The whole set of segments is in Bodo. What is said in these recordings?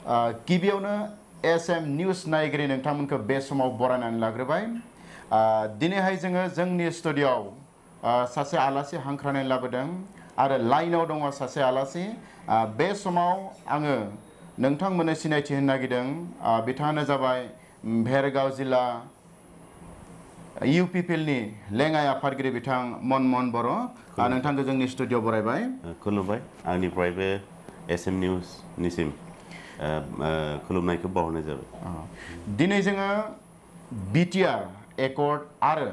गिबियावनो एसएम निउज नायगिरि नोंथांमोनखौ बे समाव बरायनानै लाग्रोबाय दिनैहाय जोङो जोंनि स्टुडिय'आव सासे आलासि हांख्रायनानै लाबोदों आरो लाइनाव दङ सासे आलासि बे समाव आङो नोंथांमोननो सिनायथि होनो नागिरदों बिथाङानो जाबाय भेरगाव जिल्ला UPPL नि लेङाइ आफादगिरि बिथां मनमोहन बर' नोंथांखौ जोंनि स्टुडिय'आव बरायबाय खुलुमबाय आंनिफ्रायबो एसएम निउसनिसिम खुलुमनायखौ बावहरनाय जाबाय दिनै जोङो BTR Accord आरो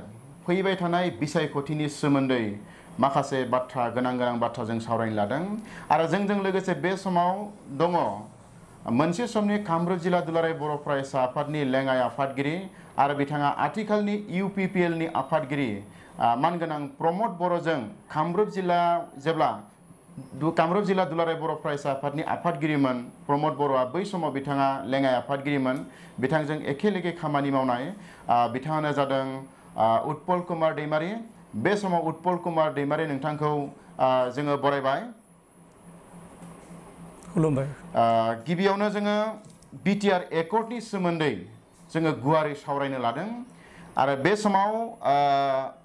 फैबाय थानाय बिसायख'थिनि सोमोन्दै माखासे बाथ्रा गोनां बाथ्रा जों सावरायनो लादों आरो जोंजों लोगोसे बे समाव दङ मोनसे समनि कामरुप जिल्ला दुलाराय बर' फरायसा आफादनि लेङाइ आफादगिरि आरो बिथाङा आथिखालनि UPPL नि आफादगिरि मानगोनां प्रमद बर'जों कामरुप जिल्ला जेब्ला कामरुप जिल्ला दुलाराय बर' फरायसा आफादनि आफादगिरिमोन प्रमद बर'आ बै समाव बिथाङा लेङाइ आफादगिरिमोन बिथांजों एखे लेखे खामानि मावनाय बिथाङानो जादों उत्पल कुमार दैमारी बे समाव उत्पल कुमार दैमारी नोंथांखौ जोङो बरायबाय खुलुमबाय गिबियावनो जोङो BTR Accordनि सोमोन्दै जोङो गुवारै सावरायनो लादों आरो बे समाव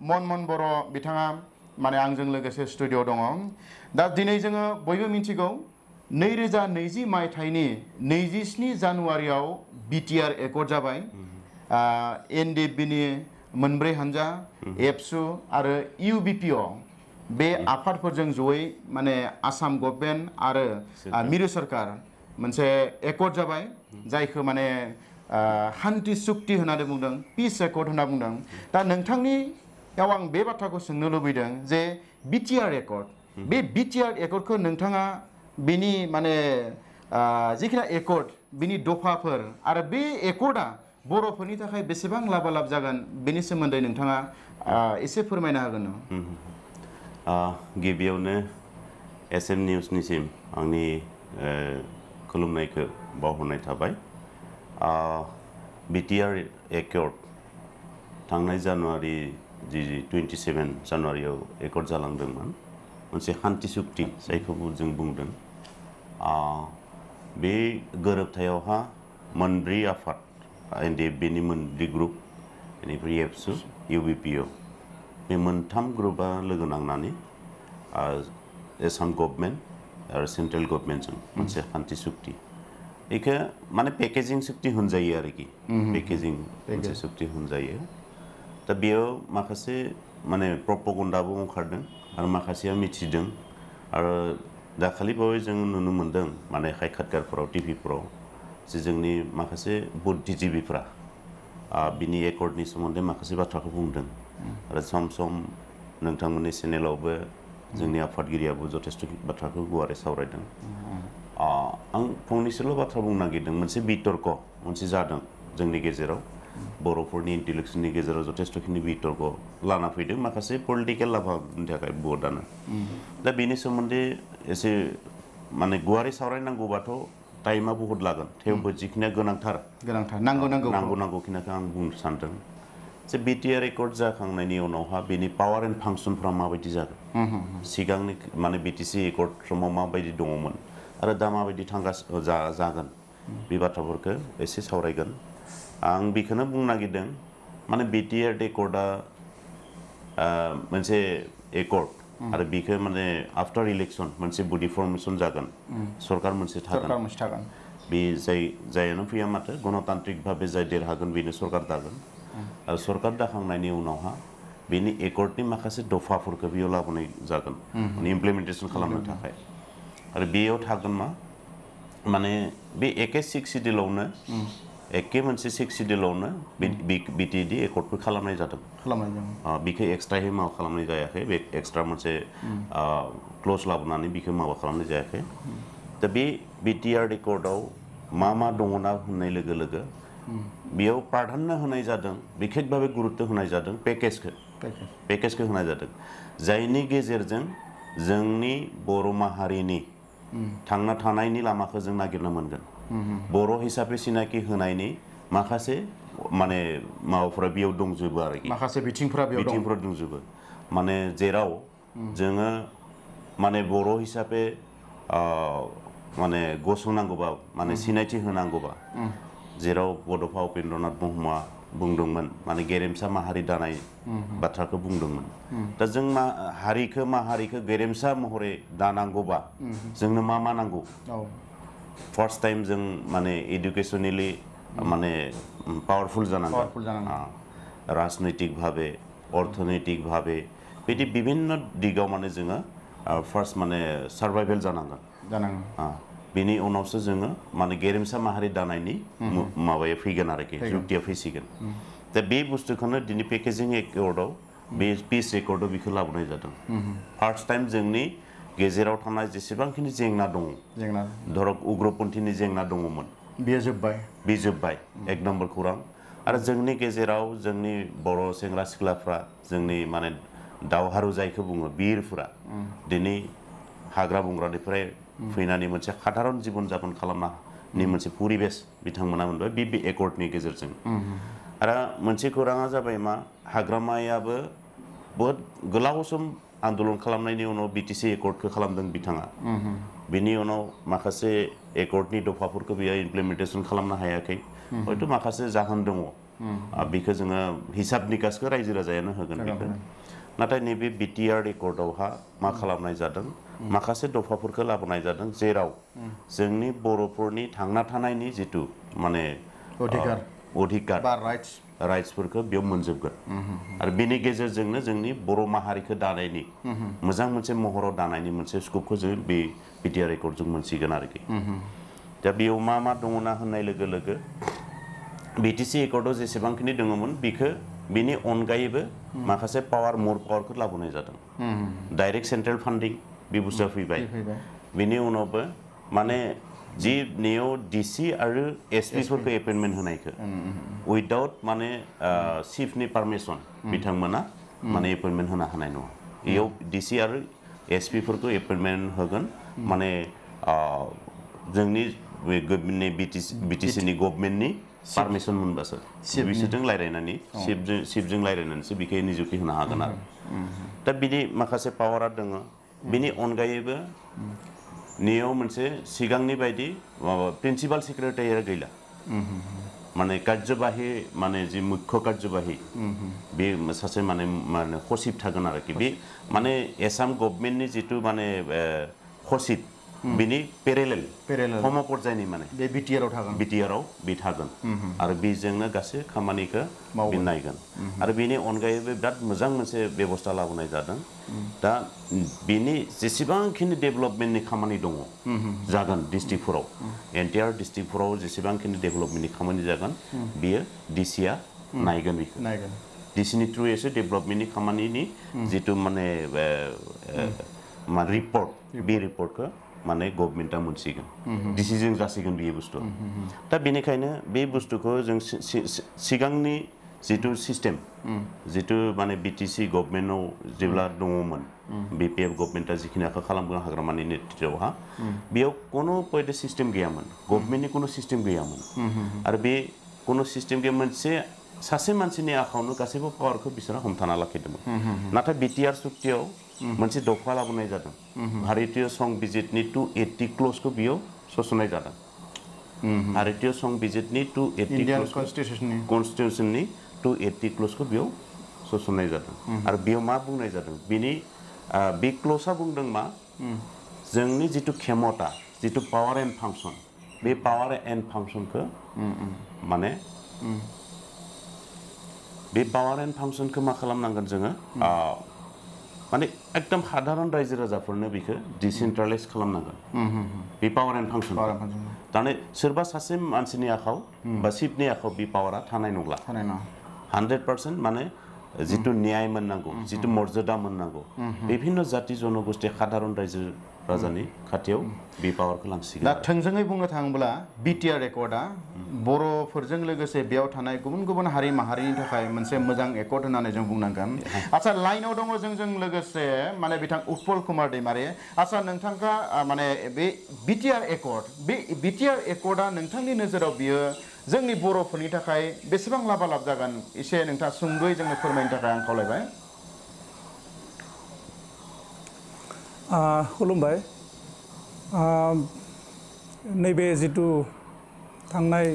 मनमोहन बर' बिथाङा माने आंजों लोगोसे स्टुडिय'आव दङ दा दिनै जोङो बयबो मिथिगौ 2020 मायथाइनि 27 जानुवारियाव BTR Accord जाबाय NDFBनि मोनब्रै हानजा ABSU आरो UPPL बे आफादफोरजों जयै माने आसाम गभर्नमेन्ट आरो मिरु सरकार मोनसे एकर्ड जाबाय जायखौ माने शान्ति सुक्ति होननानै बुंदों पिस एकर्ड होनना बुंदों दा नोंथांनियाव आं बे बाथ्राखौ सोंनो लुबैदों जे BTR Accord बे BTR Accordखौ नोंथाङा बेनि माने जिखिना एकर्ड बिनि दफाफोर आरो बे एकर्डआ बर'फोरनि थाखाय बेसेबां लाबा जागोन बेनि सोमोन्दै नोंथाङा एसे फोरमायनो हागोन नामा गिबियावनो एसएम निउसनिसिम आंनि खुलुमनायखौ बावहरनाय थाबाय BTR Accord थांनाय जानुवारि 27 जानुवारियाव एकर्ड जालांदोंमोन मोनसे शान्ति सुक्ति जायखौ जों बुंदों बे गोरोबथायावहा मोनब्रै आफाद NDFBनि मोनब्रै ग्रुप बेनिफ्राय ABSU UPPL बे मोनथाम ग्रुपआ लोगो नांनानै आसाम गभर्नमेन्ट आरो सेन्ट्रेल गभर्नमेन्टजों मोनसे शान्ति सुक्ति बेखौ माने पेकेजिं सुक्ति होनजायो आरोखि पेकेजिं मोनसे सुक्ति होनजायो दा बेयाव माखासे माने प्रपगन्डाबो ओंखारदों आरो माखासेया मिथिदों आरो दाखालि बावै जों नुनो मोन्दों माने सायखातकारफोराव टिभिफोराव जे जोंनि माखासे बुद्धिजिबिफ्रा बिनि एकर्डनि सोमोन्दै माखासे बाथ्राखौ बुंदों आरो सम सम नोंथांमोननि चेनेलावबो जोंनि आफादगिरियाबो जथेस्थ बाथ्राखौ गुवारै सावरायदों आं फंनैसोल' बाथ्रा बुंनो नागिरदों मोनसे बितर्क मोनसे जादों जोंनि गेजेराव बर'फोरनि इन्टेलेक्सुवेलनि गेजेराव जथेस्थखिनि बितर्क लाना फैदों माखासे पलिटिकेल लाभानि थाखाय बहुतआनो दा बेनि सोमोन्दै एसे माने गुवारै सावरायनांगौबाथ' टाइमा बहुत लागोन थेवबो जिखिनिया गोनांथार नांगौखिनिखौ आं बुंनो सानदों जे BTR Accord जाखांनायनि उनावहा बेनि पावार एन्ड फांसनफ्रा माबायदि जागोन सिगांनि माने BTC Accord समाव माबायदि दङमोन आरो दा माबायदि जागोन बे बाथ्राफोरखौ एसे सावरायगोन आं बेखौनो बुंनो नागिरदों माने BTR Accordआ मोनसे एकर्ड आरो बेखौ माने आफ्टार इलेक्सन मोनसे बडि फर्मेसन जागोन सरकार मोनसे थागोन बे जायानो फैया माथो गणतान्त्रिक भाबे जाय देरहागोन बेनो सरकार दागोन आरो सरकार दाखांनायनि उनावहा बेनि एकर्डनि माखासे दफाफोरखौ बेयाव लाबोनाय जागोन माने इमप्लिमेन्टेसन खालामनो थाखाय आरो बेयाव थागोन माने बे एके सिक्स सिडिउलावनो एके मोनसे सिक्स सिडिउलावनो BTD एकर्डखौ खालामनाय जादों बेखौ एक्सट्रायै माबा खालामनाय जायाखै बे एक्सट्रा मोनसे क्लज लाबोनानै बेखौ माबा खालामनाय जायाखै दा बे BTR Accordआव मा दङ ना होननाय लोगो लोगो बेयाव प्राधान्य होनाय जादों बिखेकभाबे गुरुत्व होनाय जादों पेकेजखौ होनाय जादों जायनि गेजेरजों जोंनि बर' माहारिनि थांना थानायनि लामाखौ जों नागिरनो मोनगोन बर' हिसाबै सिनाखि होनायनि माखासे माने माबाफोरा बेयाव दंजोबो आरोखि माखासे बिथिंफोरा दंजोबो माने जेराव जोङो माने बर' हिसाबै माने गसंनांगौबा माने सिनायथि होनांगौबा जेराव बड'फा उपेन्द्रनाथ ब्रह्मआ बुंदोंमोन माने गेरेमसा माहारि दानाय बाथ्राखौ बुंदोंमोन दा जों माहारिखौ गेरेमसा महरै दानांगौबा जोंनो मा नांगौ फार्स्ट टाइम जों माने एडुकेशनेलि माने पावरफुल जानांगोन राजनैतिक भावे अर्थनैतिक भावे बिदि विभिन्न दिगाव माने जोङो फार्स्ट माने सार्भाइभेल जानांगोन बेनि उनावसो जोङो माने गेरेमसा माहारि दानायनि माबाया फैगोन आरोखि जुक्तिया फैसिगोन दा बे बुस्थुखौनो दिनै पेकेजिं एकर्डआव बे पिस रेकर्डआव बेखौ लाबोनाय जादों फार्स्ट टाइम जोंनि गेजेराव थानाय जेसेबांखिनि जेंना दङ धरक उग्रपन्थीनि जेंना दङमोन बे जोब्बाय एक नम्बर खौरां आरो जोंनि गेजेराव जोंनि बर' सेंग्रा सिख्लाफ्रा जोंनि माने दावहारु जायखौ बुङो बिरफोरा दिनै हाग्रा बंग्रानिफ्राय फैनानै मोनसे साधारन जीवन जापन खालामनायनि मोनसे परिबेस बिथांमोना मोनबाय बे एकर्डनि गेजेरजों आरो मोनसे खौराङा जाबाय मा हाग्रामायाबो बहुत गोलाव सम आन्दोलन खालामनायनि उनाव BTC एकर्डखौ खालामदों बिथाङा बेनि उनाव माखासे एकर्डनि दफाफोरखौ बियो इमप्लिमेन्टेसन खालामनो हायाखै हयथ' माखासे जाहोन दङ बेखौ जोङो हिसाब निकासखौ रायजो राजायानो होगोन बेखौ नाथाय नैबे BTR एकर्डआवहा मा खालामनाय जादों माखासे दफाफोरखौ लाबोनाय जादों जेराव जोंनि बर'फोरनि थांना थानायनि जितु माने अधिकार बा राइट्सफोरखौ बेयाव मोनजोबगोन आरो बेनि गेजेरजोंनो जोंनि बर' माहारिखौ दानायनि मोजां मोनसे महराव दानायनि मोनसे स्कपखौ जों बे BTR एकर्डजों मोनसिगोन आरोखि दा बेयाव मा दङना होननाय लोगो लोगो BTC एकर्डआव जेसेबांखिनि दङमोन बेखौ बेनि अनगायैबो माखासे मोर पावारखौ लाबोनाय जादों डाइरेक्ट सेन्ट्रेल फान्डिं बे बुस्थुआ फैबाय बेनि उनावबो माने जि नेयाव DC आरो SP फोरखौ एपइन्टमेन्ट होनायखौ उइदाउट माने चिफनि पारमिसन बिथांमोना माने एपइन्टमेन्ट होनो हानाय नङा बेयाव DC आरो SP फोरखौ एपइन्टमेन्ट होगोन माने जोंनि BTCनि गभर्नमेन्टनि पारमिसन मोनबासो बिसोरजों रायलायनानै चिफजों रायलायनानैसो बेखौ निजुक्ति होनो हागोन आरो दा बिनि माखासे पावारा दङ बिनि अनगायैबो नेयाव मोनसे सिगांनि बायदि प्रिन्सिपाल सेक्रेटारिया गैला माने कार्यबाही माने जि मुख्य कार्यबाही बे सासे माने सचिब थागोन आरोखि बे माने आसाम गभर्नमेन्टनि जितु माने सचिब बिनि पेरेलेल सम पर्यायनि माने बे BTRआव बे थागोन आरो बेजोंनो गासै खामानिखौ बे नायगोन आरो बेनि अनगायैबो बिराद मोजां मोनसे बेबस्था लाबोनाय जादों दा बेनि जेसेबांखिनि डेभेलपमेन्टनि खामानि दङ जागोन डिस्ट्रिक्टफोराव एन्टायार डिस्ट्रिक्टफोराव जेसेबांखिनि डेभेलपमेन्टनि खामानि जागोन बियो DCआ नायगोन बेखौ DCनि थ्रुयैसो डेभेलपमेन्टनि खामानिनि जितु माने रिपर्ट बे रिपर्टखौ माने गभर्नमेन्टआ मोनसिगोन डिसिजन जासिगोन बे बुस्थुआ दा बेनिखायनो बे बुस्थुखौ जों सिगांनि जितु सिस्टेम जितु माने BTC गभर्नमेन्टआव जेब्ला दङमोन BPF गभर्नमेन्टआ जिखिनि आखा खालामगोन हाग्रामानि नेतृत्वआवहा बेयाव कोनो बायदि सिस्टेम गैयामोन गभर्नमेन्टनि कोनो सिस्टेम गैयामोन आरो बे कोनो सिस्टेम गैया मोनसे सासे मानसिनि आखायावनो गासैबो पावारखौ बिसोरा हमथाना लाखिदोंमोन नाथाय BTR सुक्तियाव मोनसे दफा लाबोनाय जादों भारतीय संबिजितनि 280 क्लजखौ बेयाव सोसननाय जादों भारतीय संबिजितनि 280 कन्स्टिटिउसननि 280 क्लजखौ बेयाव सोसननाय जादों आरो बेयाव मा बुंनाय जादों बिनि बे क्लजआ बुंदों मा जोंनि जितु क्षमता जितु पावार एन्ड फांसन बे पावार एन्ड फांसनखौ माने बे पावार एन्ड फांसनखौ मा खालामनांगोन जोङो माने एकदम साधारन रायजो राजाफोरनो बेखौ डिसेन्ट्रेलाइज खालामनांगोन बे पावार एन्ड फांसन दाने सोरबा सासे मानसिनि आखायाव बा चिफनि आखायाव बे पावारा थानाय नंला 100% माने जितु न्याय मोननांगौ जितु मर्यादा मोननांगौ विभिन्न जाति जनगोष्ठी साधारन रायजो राजानि खाथियाव बे पावारखौ लांसिगोन दा थोंजोङै बुंनो थाङोब्ला BTR एकर्डआ बर'फोरजों लोगोसे बेयाव थानाय गुबुन गुबुन हारि माहारिनि थाखाय मोनसे मोजां एकर्ड होननानै जों बुंनांगोन आচ্ছা लाइनाव दङ जोंजों लोगोसे माने बिथां उत्पल कुमार दैमारि आচ্ছা नोंथांखा माने बे BTR एकर्डआ नोंथांनि नोजोराव बियो जोंनि बर'फोरनि थाखाय बेसेबां लाबा-लाब जागोन एसे नोंथाङा सुंद'यै जोंनो फोरमायनो थाखाय आं खावलायबाय खुलुमबाय नैबे जितु थांनाय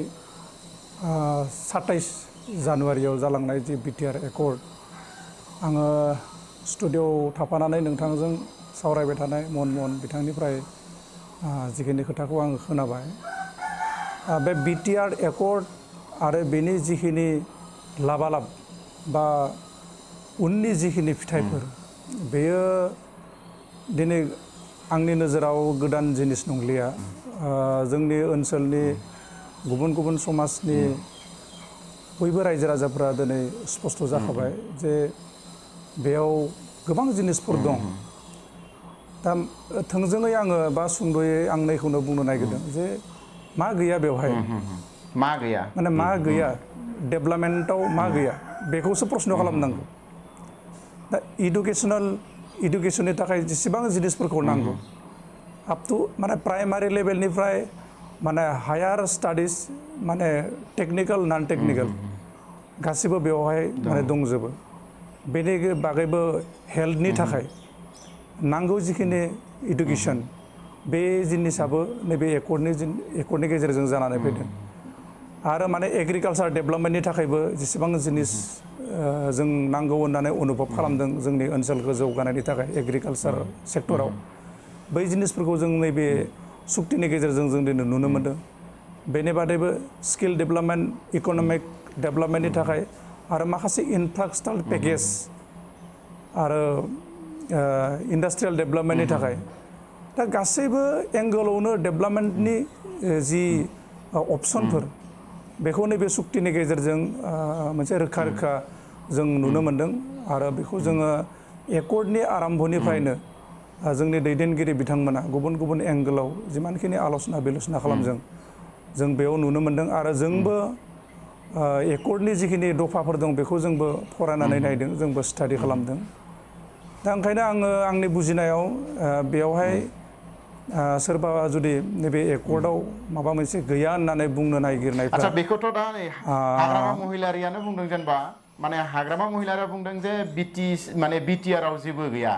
27 जानुवारियाव जालांनाय जि BTR Accord आङो स्टुडिय'आव थाफानानै नोंथांजों सावरायबाय थानाय मनमोहन बिथांनिफ्राय जिखिनि खोथाखौ आङो खोनाबाय बे BTR Accord आरो बेनि जिखिनि लाबालाब बा उननि जिखिनि फिथाइफोर बेयो दिनै आंनि नोजोराव गोदान जिनिस नंलिया जोंनि ओनसोलनि गुबुन गुबुन समाजनि बयबो रायजो राजाफोरा दिनै स्पष्ट जाखाबाय जे बेयाव गोबां जिनिसफोर दं दा थोंजोङै आङो बा सुंद'यै आं नैखौनो बुंनो नागिरदों जे मा गैया बेवहाय मा गैया माने मा गैया डेभेलपमेन्टआव मा गैया बेखौसो प्रश्न खालामनांगौ दा इडुकेसननि थाखाय जेसेबां जिनिसफोरखौ नांगौ आप टु माने प्राइमारि लेभेलनिफ्राय माने हायार स्टाडिज माने टेक्निकेल नन टेक्निकेल गासिबो बेवहाय माने दंजोबो बेनि बागैबो हेल्थनि थाखाय नांगौ जिखिनि इडुकेसन बे जिनिसाबो नैबे एकर्डनि गेजेरजों जानानै फैदों आरो माने एग्रिकालचार डेभेलपमेन्टनि थाखायबो जेसेबां जिनिस जों नांगौ होननानै अनुभब खालामदों जोंनि ओनसोलखौ जौगानायनि थाखाय एग्रिकालचार सेक्टराव बै जिनिसफोरखौ जों नैबे सुक्तिनि गेजेरजों जों दिनै नुनो मोनदों बेनि बादैबो स्किल डेभेलपमेन्ट इक'नमिक डेभेलपमेन्टनि थाखाय आरो माखासे इनफ्रास्ट्राक्चार पेकेज आरो इन्डास्ट्रियेल डेभेलपमेन्टनि थाखाय दा गासैबो एंगोलावनो डेभेलपमेन्टनि जि अपसनफोर बेखौ नैबे सुक्तिनि गेजेरजों मोनसे रोखा रोखा जों नुनो मोनदों आरो बेखौ जोङो एकर्डनि आरम्भनिफ्रायनो जोंनि दैदेनगिरि बिथांमोना गुबुन गुबुन एंगोलाव जिमानखिनि आल'सना बिल'सना खालामदों जों बेयाव नुनो मोनदों आरो जोंबो एकर्डनि जिखिनि दफाफोर दं बेखौ जोंबो फरायनानै नायदों जोंबो स्टाडि खालामदों दा ओंखायनो आङो आंनि बुजिनायाव बेयावहाय सोरबा जुदि नैबे एकर्डआव माबा मोनसे गैया होननानै बुंनो नागिरनायफ्रा आচ্ছা बेखौथ' दा नै हाग्रामा महिलारियानो बुंदों जेनेबा माने हाग्रामा महिलारिया बुंदों जे BTR आव जेबो गैया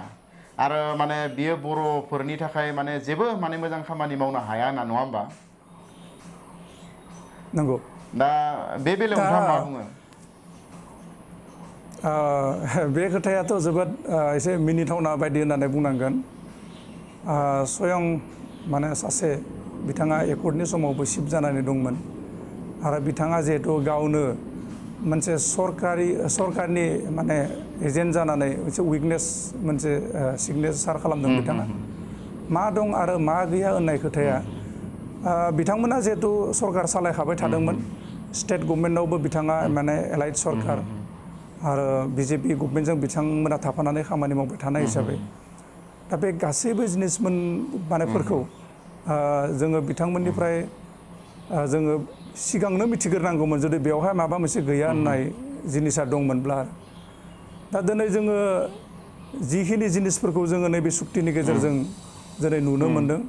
आरो माने बियो बर'फोरनि थाखाय माने जेबो माने मोजां खामानि मावनो हाया होनना नङा होमबा नंगौ दा बे बेलायाव नोंथाङा मा बुङो बे खोथायाथ' जोबोद एसे मिनिथावना बायदि होननानै बुंनांगोन स्वयं माने सासे बिथाङा एकर्डनि समावबो सिफ जानानै दंमोन आरो बिथाङा जिहेतु गावनो मोनसे सरकारनि माने एजेन्ट जानानै मोनसे उइकनेस मोनसे सिगनेचार खालामदों बिथाङा मा दं आरो मा गैया होननाय खोथाया बिथांमोना जिहेतु सरकार सालायखाबाय थादोंमोन स्टेट गभर्नमेन्टआवबो बिथाङा माने एलाइड सरकार आरो BJP गभर्नमेन्टजों बिथांमोना थाफानानै खामानि मावबाय थानाय हिसाबै दा बे गासैबो जिनिसमोन मानेफोरखौ जोङो बिथांमोननिफ्राय जोङो सिगांनो मिथिग्रोनांगौमोन जुदि बेवहाय माबा मोनसे गैया होननाय जिनिसा दंमोनब्ला दा दिनै जोङो जिखिनि जिनिसफोरखौ जोङो नैबे सुक्तिनि गेजेरजों दिनै नुनो मोनदों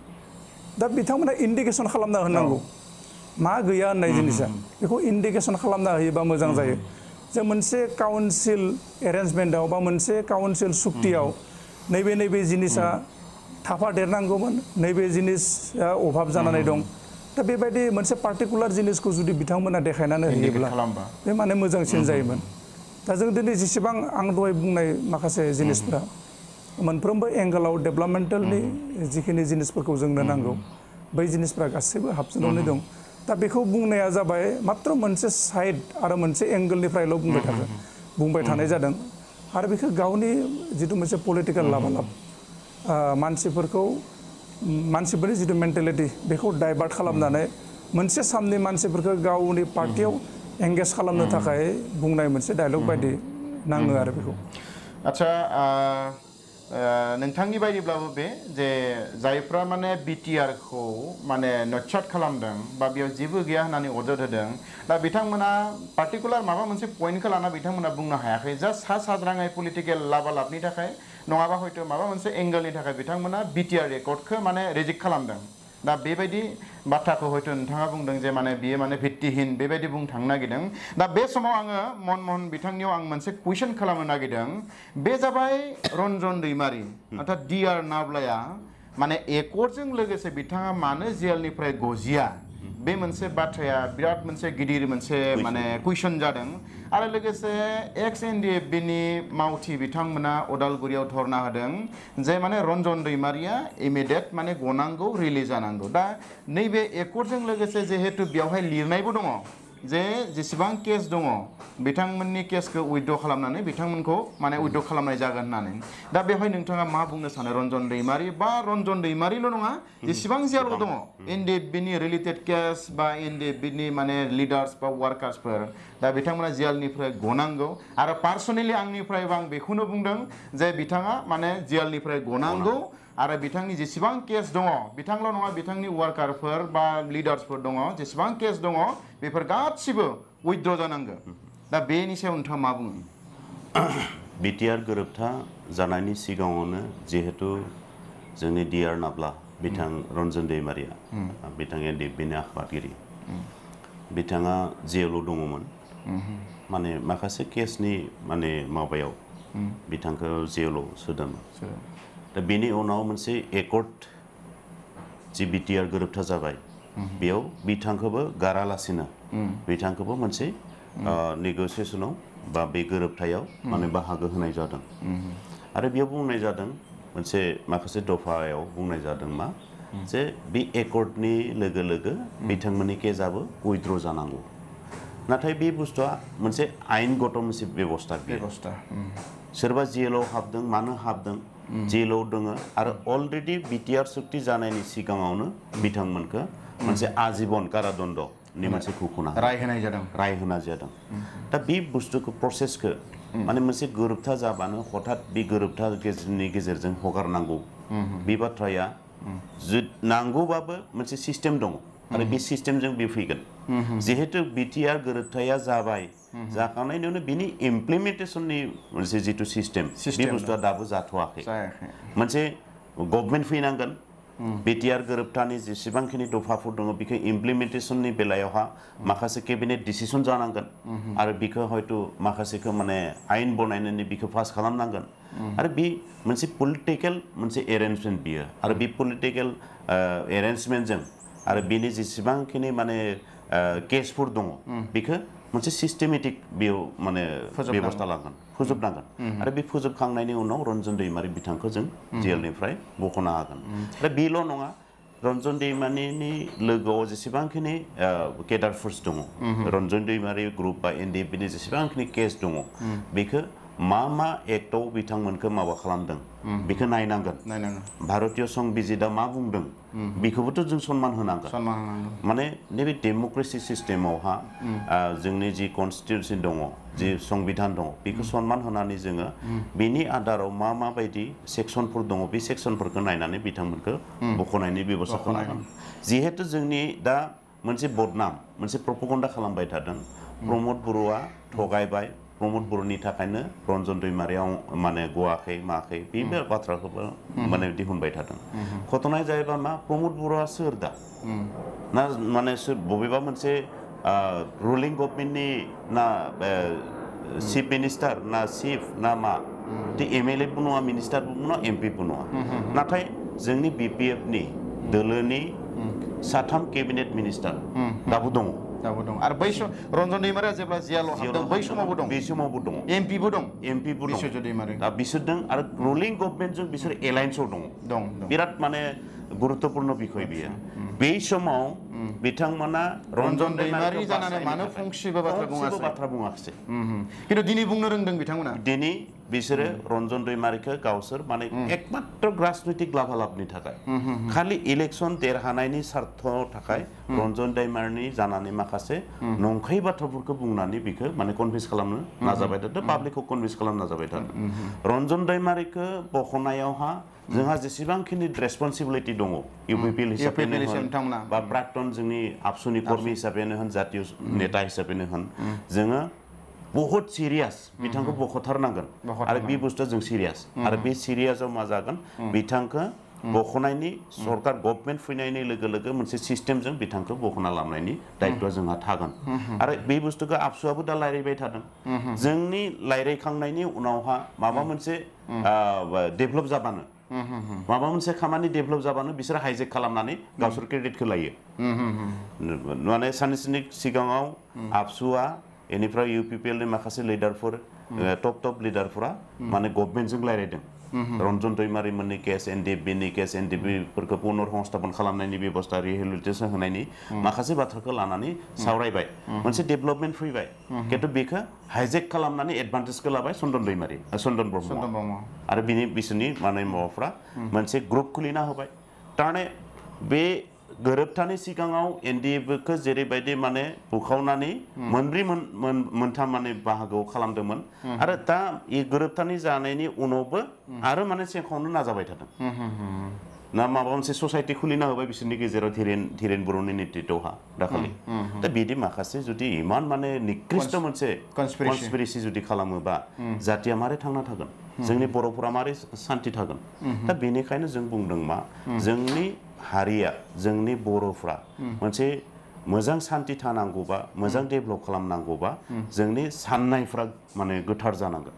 दा बिथांमोना इन्डिकेसन खालामना होनांगौ मा गैया होननाय जिनिसा बेखौ इन्डिकेसन खालामना होयोबा मोजां जायो जे मोनसे काउन्सिल एरेन्जमेन्टआव बा मोनसे काउन्सिल सुक्तियाव नैबे जिनिसा थाफादेरनांगौमोन नैबे जिनिसा अभाब जानानै दं दा बेबायदि मोनसे पार्टिकुलार जिनिसखौ जुदि बिथांमोना देखायनानै होयोब्ला बे माने मोजांसिन जायोमोन दा जों दिनै जेसेबां आं दहाय बुंनाय माखासे जिनिसफोरा मोनफ्रोमबो एंगोलाव डेभेलपमेन्टेलनि जिखिनि जिनिसफोरखौ जोंनो नांगौ बै जिनिसफ्रा गासैबो हाबसोनानै दं दा बेखौ बुंनाया जाबाय मात्र मोनसे साइड आरो मोनसे एंगोलनिफ्रायल' बुंबाय थानाय जादों आरो बेखौ गावनि जिथु मोनसे पलिटिकेल लाबालाब मानसिफोरनि जिथु मेन्टेलिटि बेखौ डाइभार्ट खालामनानै मोनसे सामनि मानसिफोरखौ गावनि पार्टियाव एंगेज खालामनो थाखाय बुंनाय मोनसे डायलग बायदि नाङो आरो बेखौ आচ্ছা नोंथांनि बायदिब्लाबो बे जे जायफ्रा माने BTR खौ माने नटसात खालामदों बा बेयाव जेबो गैया होननानै अजद होदों दा बिथांमोना पार्टिकुलार माबा मोनसे पइन्टखौ लाना बिथांमोना बुंनो हायाखै जास्ट साद्राङै पलिटिकेल लाबालाबनि थाखाय नङाबा हयथ' माबा मोनसे एंगलनि थाखाय बिथांमोना BTR एकर्डखौ माने रिजेक्ट खालामदों दा बेबायदि बाथ्राखौ हयथ' नोंथाङा बुंदों जे माने बियो माने भित्तिहीन बेबायदि बुंनो थांनो नागिरदों दा बे समाव आङो मनमोहन बिथांनियाव आं मोनसे कुइसन खालामनो नागिरदों बे जाबाय रन्जन दैमारि अर्थात DR नाब्लाया माने एकर्डजों लोगोसे बिथाङा मानो जेलनिफ्राय गजिया बे मोनसे बाथ्राया बिराद मोनसे गिदिर मोनसे माने कुइसन जादों आरो लोगोसे एक्स एनडिएफबि नि मावथि बिथांमोना अदालगुरियाव धरना होदों जे माने रन्जन दैमारिया इमिडिएट माने गनांगौ रिलिज जानांगौ दा नैबे एकर्डजों लोगोसे जिहेतु बेवहाय लिरनायबो दङ जे जेसेबां केस दङ बिथांमोननि केसखौ उइथड्र खालामनानै बिथांमोनखौ माने उइथड्र खालामनाय जागोन होननानै दा बेवहाय नोंथाङा मा बुंनो सानो रन्जन दैमारि बा रन्जन दैमारिल' नङा जेसेबां जेराव दङ एनडिएफबि नि रिलेटेड केस बा एनडिएफबि नि माने लिडार्स बा वार्कार्सफोर दा बिथांमोना जेलनिफ्राय गनांगौ आरो पार्सनेलि आंनिफ्रायबो आं बेखौनो बुंदों जे बिथाङा माने जेलनिफ्राय गनांगौ आरो बिथांनि जेसेबां केस दङ बिथांल' नङा बिथांनि वार्कारफोर बा लिडार्सफोर दङ जेसेबां केस दङ बेफोर गासिबो उइथड्र जानांगौ दा बेनि सायाव नोंथाङा मा बुङो बिटिआर गोरोबथा जानायनि सिगाङावनो जिहेतु जोंनि डिआर नाब्ला बिथां रन्जन दैमारिया बिथां एनडिएफबि नि आफादगिरि बिथाङा जेलाव दङमोन माने माखासे केसनि माने माबायाव बिथांखौ जेलाव सोदोंमोन दा बेनि उनाव मोनसे एकर्ड जि बिटिआर गोरोबथा जाबाय बेयाव बिथांखौबो गारालासिनो बिथांखौबो मोनसे नेगोसिएशनाव बा बे गोरोबथायाव माने बाहागो होनाय जादों आरो बेयाव बुंनाय जादों मोनसे माखासे दफायाव बुंनाय जादों मा जे बे एकर्डनि लोगो लोगो बिथांमोननि केसआबो उइथड्र जानांगौ नाथाय बे बुस्थुआ मोनसे आयेनगत मोनसे बेबस्था सोरबा जेलाव हाबदों मानो हाबदों जेलाव दङ आरो अलरेडि बिटिआर सुक्ति जानायनि सिगाङावनो बिथांमोनखौ मोनसे आजीबन कारादण्डनि मोनसे खुखुना राय होनाय जादों दा बे बुस्थुखौ प्रसेसखौ माने मोनसे गोरोबथा जाबानो हठात बे गोरोबथानि गेजेरजों हगारनांगौ बे बाथ्राया नांगौबाबो मोनसे सिस्टेम दङ आरो बे सिस्टेमजों बे फैगोन जिहेतु बिटिआर गोरोबथाया जाबाय जाखांनायनि उनाव बिनि इमप्लिमेन्टेसननि मोनसे जिथु सिस्टेम बे बुस्थुआ दाबो जाथ'वाखै मोनसे गभर्नमेन्ट फैनांगोन बिटिआर गोरोबथानि जेसेबांखिनि दफाफोर दङ बेखौ इमप्लिमेन्टेसननि बेलायावहा माखासे केबिनेट डिसिसन जानांगोन आरो बेखौ हयतो माखासेखौ माने आयेन बनायनानै बेखौ पास खालामनांगोन आरो बे मोनसे पलिटिकेल मोनसे एरेन्जमेन्ट बियो आरो बे पलिटिकेल एरेन्जमेन्टजों आरो बेनि जेसेबांखिनि माने केसफोर दङ बेखौ मोनसे सिस्टेमेटिक बेयाव माने बेबस्था लागोन फोजोबनांगोन आरो बे फोजोबखांनायनि उनाव रन्जन दैमारि बिथांखौ जों जेलनिफ्राय बख'नो हागोन आरो बेल' नङा रन्जन दैमारिनि लोगोआव जेसेबांखिनि केडारफोर्स दङ रन्जन दैमारि ग्रुप बा एनडिएफबि नि जेसेबांखिनि केस दङ बेखौ मा एक्टआव बिथांमोनखौ माबा खालामदों बेखौ नायनांगोन भारतीय संबिजिदा मा बुंदों बेखौबोथ' जों सनमान होनांगोन माने नैबे डेम'क्रेसि सिस्टेमावहा जोंनि जि कनस्टिटिउसन दङ जि संबिधान दङ बेखौ सनमान होनानै जोङो बेनि आदाराव मा बायदि सेक्सनफोर दङ बे सेक्सनफोरखौ नायनानै बिथांमोनखौ बख'नायनि बेबस्था खालामनांगोन जिहेतु जोंनि दा मोनसे बदनाम मोनसे प्रपगन्डा खालामबाय थादों प्रमद बर'आ थगायबाय प्रमद बर'नि थाखायनो रन्जन दैमारियाव माने गवाखै माखै बे बाथ्राखौबो माने दिहुनबाय थादों घटनाया जाहैबाय मा प्रमद बर'आ सोर दा ना माने बबेबा मोनसे रुलिं गभर्नमेन्टनि ना चिफ मिनिस्टार ना चिफ ना मा एमएलए बो नङा मिनिस्टारबो नङा एमपि बो नङा नाथाय जोंनि बिपिएफ नि दोलोनि साथाम केबिनेट मिनिस्टार दाबो दङ आरो बै सम रन्जन दैमारिया जेब्ला जेलाव हाबदों बै समावबो दं एमपिबो दं दा बिसोर दं आरो रुलिं गभर्नमेन्टजों बिसोर एलायन्सआव दङ बिराद माने गुरुत्वपूर्ण बिखय बियो बै समाव बिथांमोना रन्जन दैमारि जानानै मानो फंसेबो बाथ्रा बुङाखिसै खिन्थु दिनै बुंनो रोंदों बिथांमोना दिनै बिसोरो रन्जन दैमारिखौ गावसोर माने एकमात्र राजनैतिक लाभालाभनि थाखाय खालि इलेक्सन देरहानायनि स्वार्थ थाखाय रन्जन दैमारिनि जानानै माखासे नंखाय बाथ्राफोरखौ बुंनानै बेखौ माने कनभिन्स खालामनो नाजाबाय थादों पाब्लिकखौ कनभिन्स खालामनो नाजाबाय थादों रन्जन दैमारिखौ बख'नायावहा जोंहा जेसेबांखिनि रेसपन्सिबिलिटि दङ इउपिपिएल हिसाबैनो बा प्राक्तन जोंनि आबसुनि कर्मी हिसाबैनो होन जातीय नेता हिसाबैनो होन जोङो बहुत सिरियास बिथांखौ बख'थारनांगोन आरो बे बुस्थुआ जों सिरियास आरो बे सिरियासआव मा जागोन बिथांखौ बख'नायनि सरकार गभर्नमेन्ट फैनायनि लोगो लोगो मोनसे सिस्टेमजों बिथांखौ बख'ना लांनायनि दायित्वआ जोंहा थागोन आरो बे बुस्थुखौ आबसुआबो दा रायलायबाय थादों जोंनि रायलायखांनायनि उनावहा माबा मोनसे डेभेलप जाबानो माबा मोनसे खामानि डेभेलप जाबानो बिसोर हाइजेक खालामनानै गावसोर क्रेडिटखौ लायो माने साननैसोनि सिगाङाव आबसुआ बेनिफ्राय UPPL नि माखासे लिडारफोर टप लिडारफोरा माने गभर्नमेन्टजों रायलायदों रन्जन दैमारि मोननि केस NDB नि केस NDB फोरखौ पुनर संस्थापन खालामनायनि बेबस्था रिहेबिलिटेसन होनायनि माखासे बाथ्राखौ लानानै सावरायबाय मोनसे डेभेलपमेन्ट फैबाय खिन्थु बेखौ हाइजेक खालामनानै एडभान्टेजखौ लाबाय चन्दन ब्रह्म आरो बिसोरनि माने माबाफ्रा मोनसे ग्रुप खुलिना होबाय तारमाने बे गोरोबथानि सिगाङाव NDB खौ जेरैबायदि माने बुखावनानै मोनथाम माने बाहागोआव खालामदोंमोन आरो दा बे गोरोबथानि जानायनि उनावबो आरो माने सेंखावनो नाजाबाय थादों ना माबा मोनसे ससाइटि खुलिना होबाय बिसोरनि गेजेराव धीरेन बर'नि नेतृत्वहा दाखालि दा बिदि माखासे जुदि इमान माने निकृष्ट मोनसे कनस्पिरेसि जुदि खालामोबा जातिया मारै थांना थागोन जोंनि बर'फोरा मारै शान्ति थागोन दा बेनिखायनो जों बुंदों मा जोंनि हारिया जोंनि बर'फ्रा मोनसे मोजां शान्ति थानांगौबा मोजां डेभेलप खालामनांगौबा जोंनि साननायफ्रा माने गोथार जानांगोन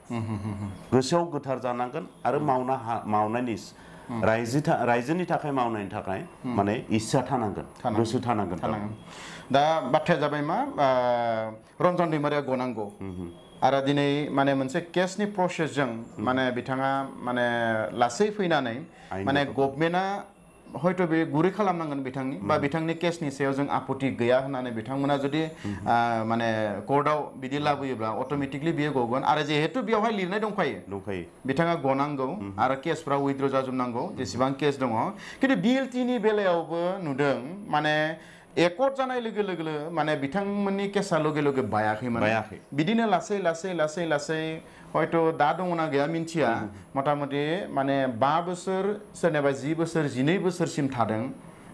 गोसोआव गोथार जानांगोन आरो मावनायनि रायजोनि थाखाय मावनायनि थाखाय माने इच्छा थानांगोन गोसो थानांगोन दा बाथ्राया जाबाय मा रन्जन दैमारिया गनांगौ आरो दिनै माने मोनसे केसनि प्रसेसजों माने बिथाङा माने लासै फैनानै माने गभर्नमेन्टआ हयथ' बे गुरै खालामनांगोन बिथांनि केसनि सायाव जों आपत्ति गैया होननानै बिथांमोना जुदि माने कर्टआव बिदि लाबोयोब्ला अट'मेटिकलि बियो गगोन आरो जिहेतु बेवहाय लिरनाय दंखायो बिथाङा गनांगौ आरो केसफ्रा उइथड्र जाजोबनांगौ जेसेबां केस दङ खिन्थु BLTनि बेलायावबो नुदों माने एकर्ड जानाय लोगो लोगो माने बिथांमोननि केसा लगे बायाखैमोन बिदिनो लासै हयथ' दा दङना गैया मिन्थिया मटामटि माने 5 बोसोर सोरनिबा 10 बोसोर 12 बोसोरसिम थादों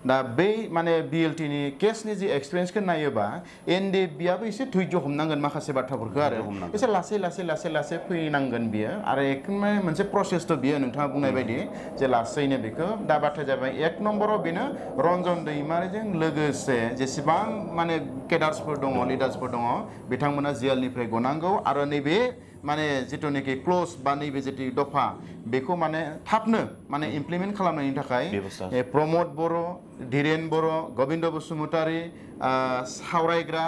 दा बै माने BLTनि केसनि जि एक्सपिरियेन्सखौ नायोबा NDBआबो एसे धैर्य हमनांगोन माखासे बाथ्राफोरखौ आरो एसे लासै फैनांगोन बियो आरो एकदम मोनसे प्रसेसथ' बियो नोंथाङा बुंनाय बायदि जे लासैनो बेखौ दा बाथ्राया जाबाय 1 नम्बराव बेनो रन्जन दैमारिजों लोगोसे जेसेबां माने केडार्सफोर दङ लिडार्सफोर दङ बिथांमोना जेलनिफ्राय गनांगौ आरो नैबे माने जिथुनाखि क्ल'ज बा नैबे जिथु दफा बेखौ माने थाबनो माने इमप्लिमेन्ट खालामनायनि थाखाय प्रमद बर' धीरेन बर' गबिन्द बसुमतारी सावरायग्रा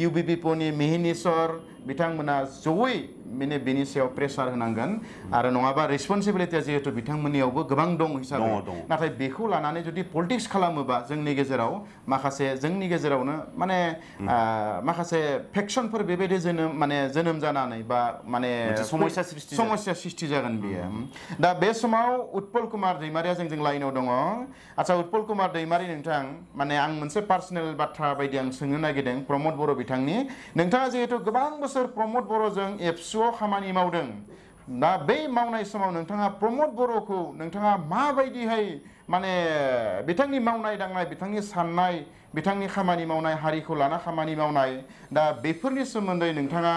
UPPLनि मिहिनीश्वर बिथांमोना जयै माने बेनि सायाव प्रेसार होनांगोन आरो नङाबा रेसपन्सिबिलिटिया जिहेतु बिथांमोननियावबो गोबां दं हिसाबै नाथाय बेखौ लानानै जुदि पलिटिक्स खालामोबा जोंनि गेजेराव माखासे जोंनि गेजेरावनो माने माखासे फेक्सनफोर बेबायदि जोनोम जानानै बा माने समस्या सृष्टि जागोन बियो दा बे समाव उत्पल कुमार दैमारिया जोंजों लाइनाव दङ आচ্ছা उत्पल कुमार दैमारि नोंथां माने आं मोनसे पार्सनेल बाथ्रा बायदि आं सोंनो नागिरदों प्रमद बर' बिथांनि नोंथाङा जिहेतु गोबां बोसोर प्रमद बर'जों एबसुआव खामानि मावदों दा बै मावनाय समाव नोंथाङा प्रमद बर'खौ नोंथाङा माबायदिहाय माने बिथांनि मावनाय दांनाय बिथांनि साननाय बिथांनि खामानि मावनाय हारिखौ लाना खामानि मावनाय दा बेफोरनि सोमोन्दै नोंथाङा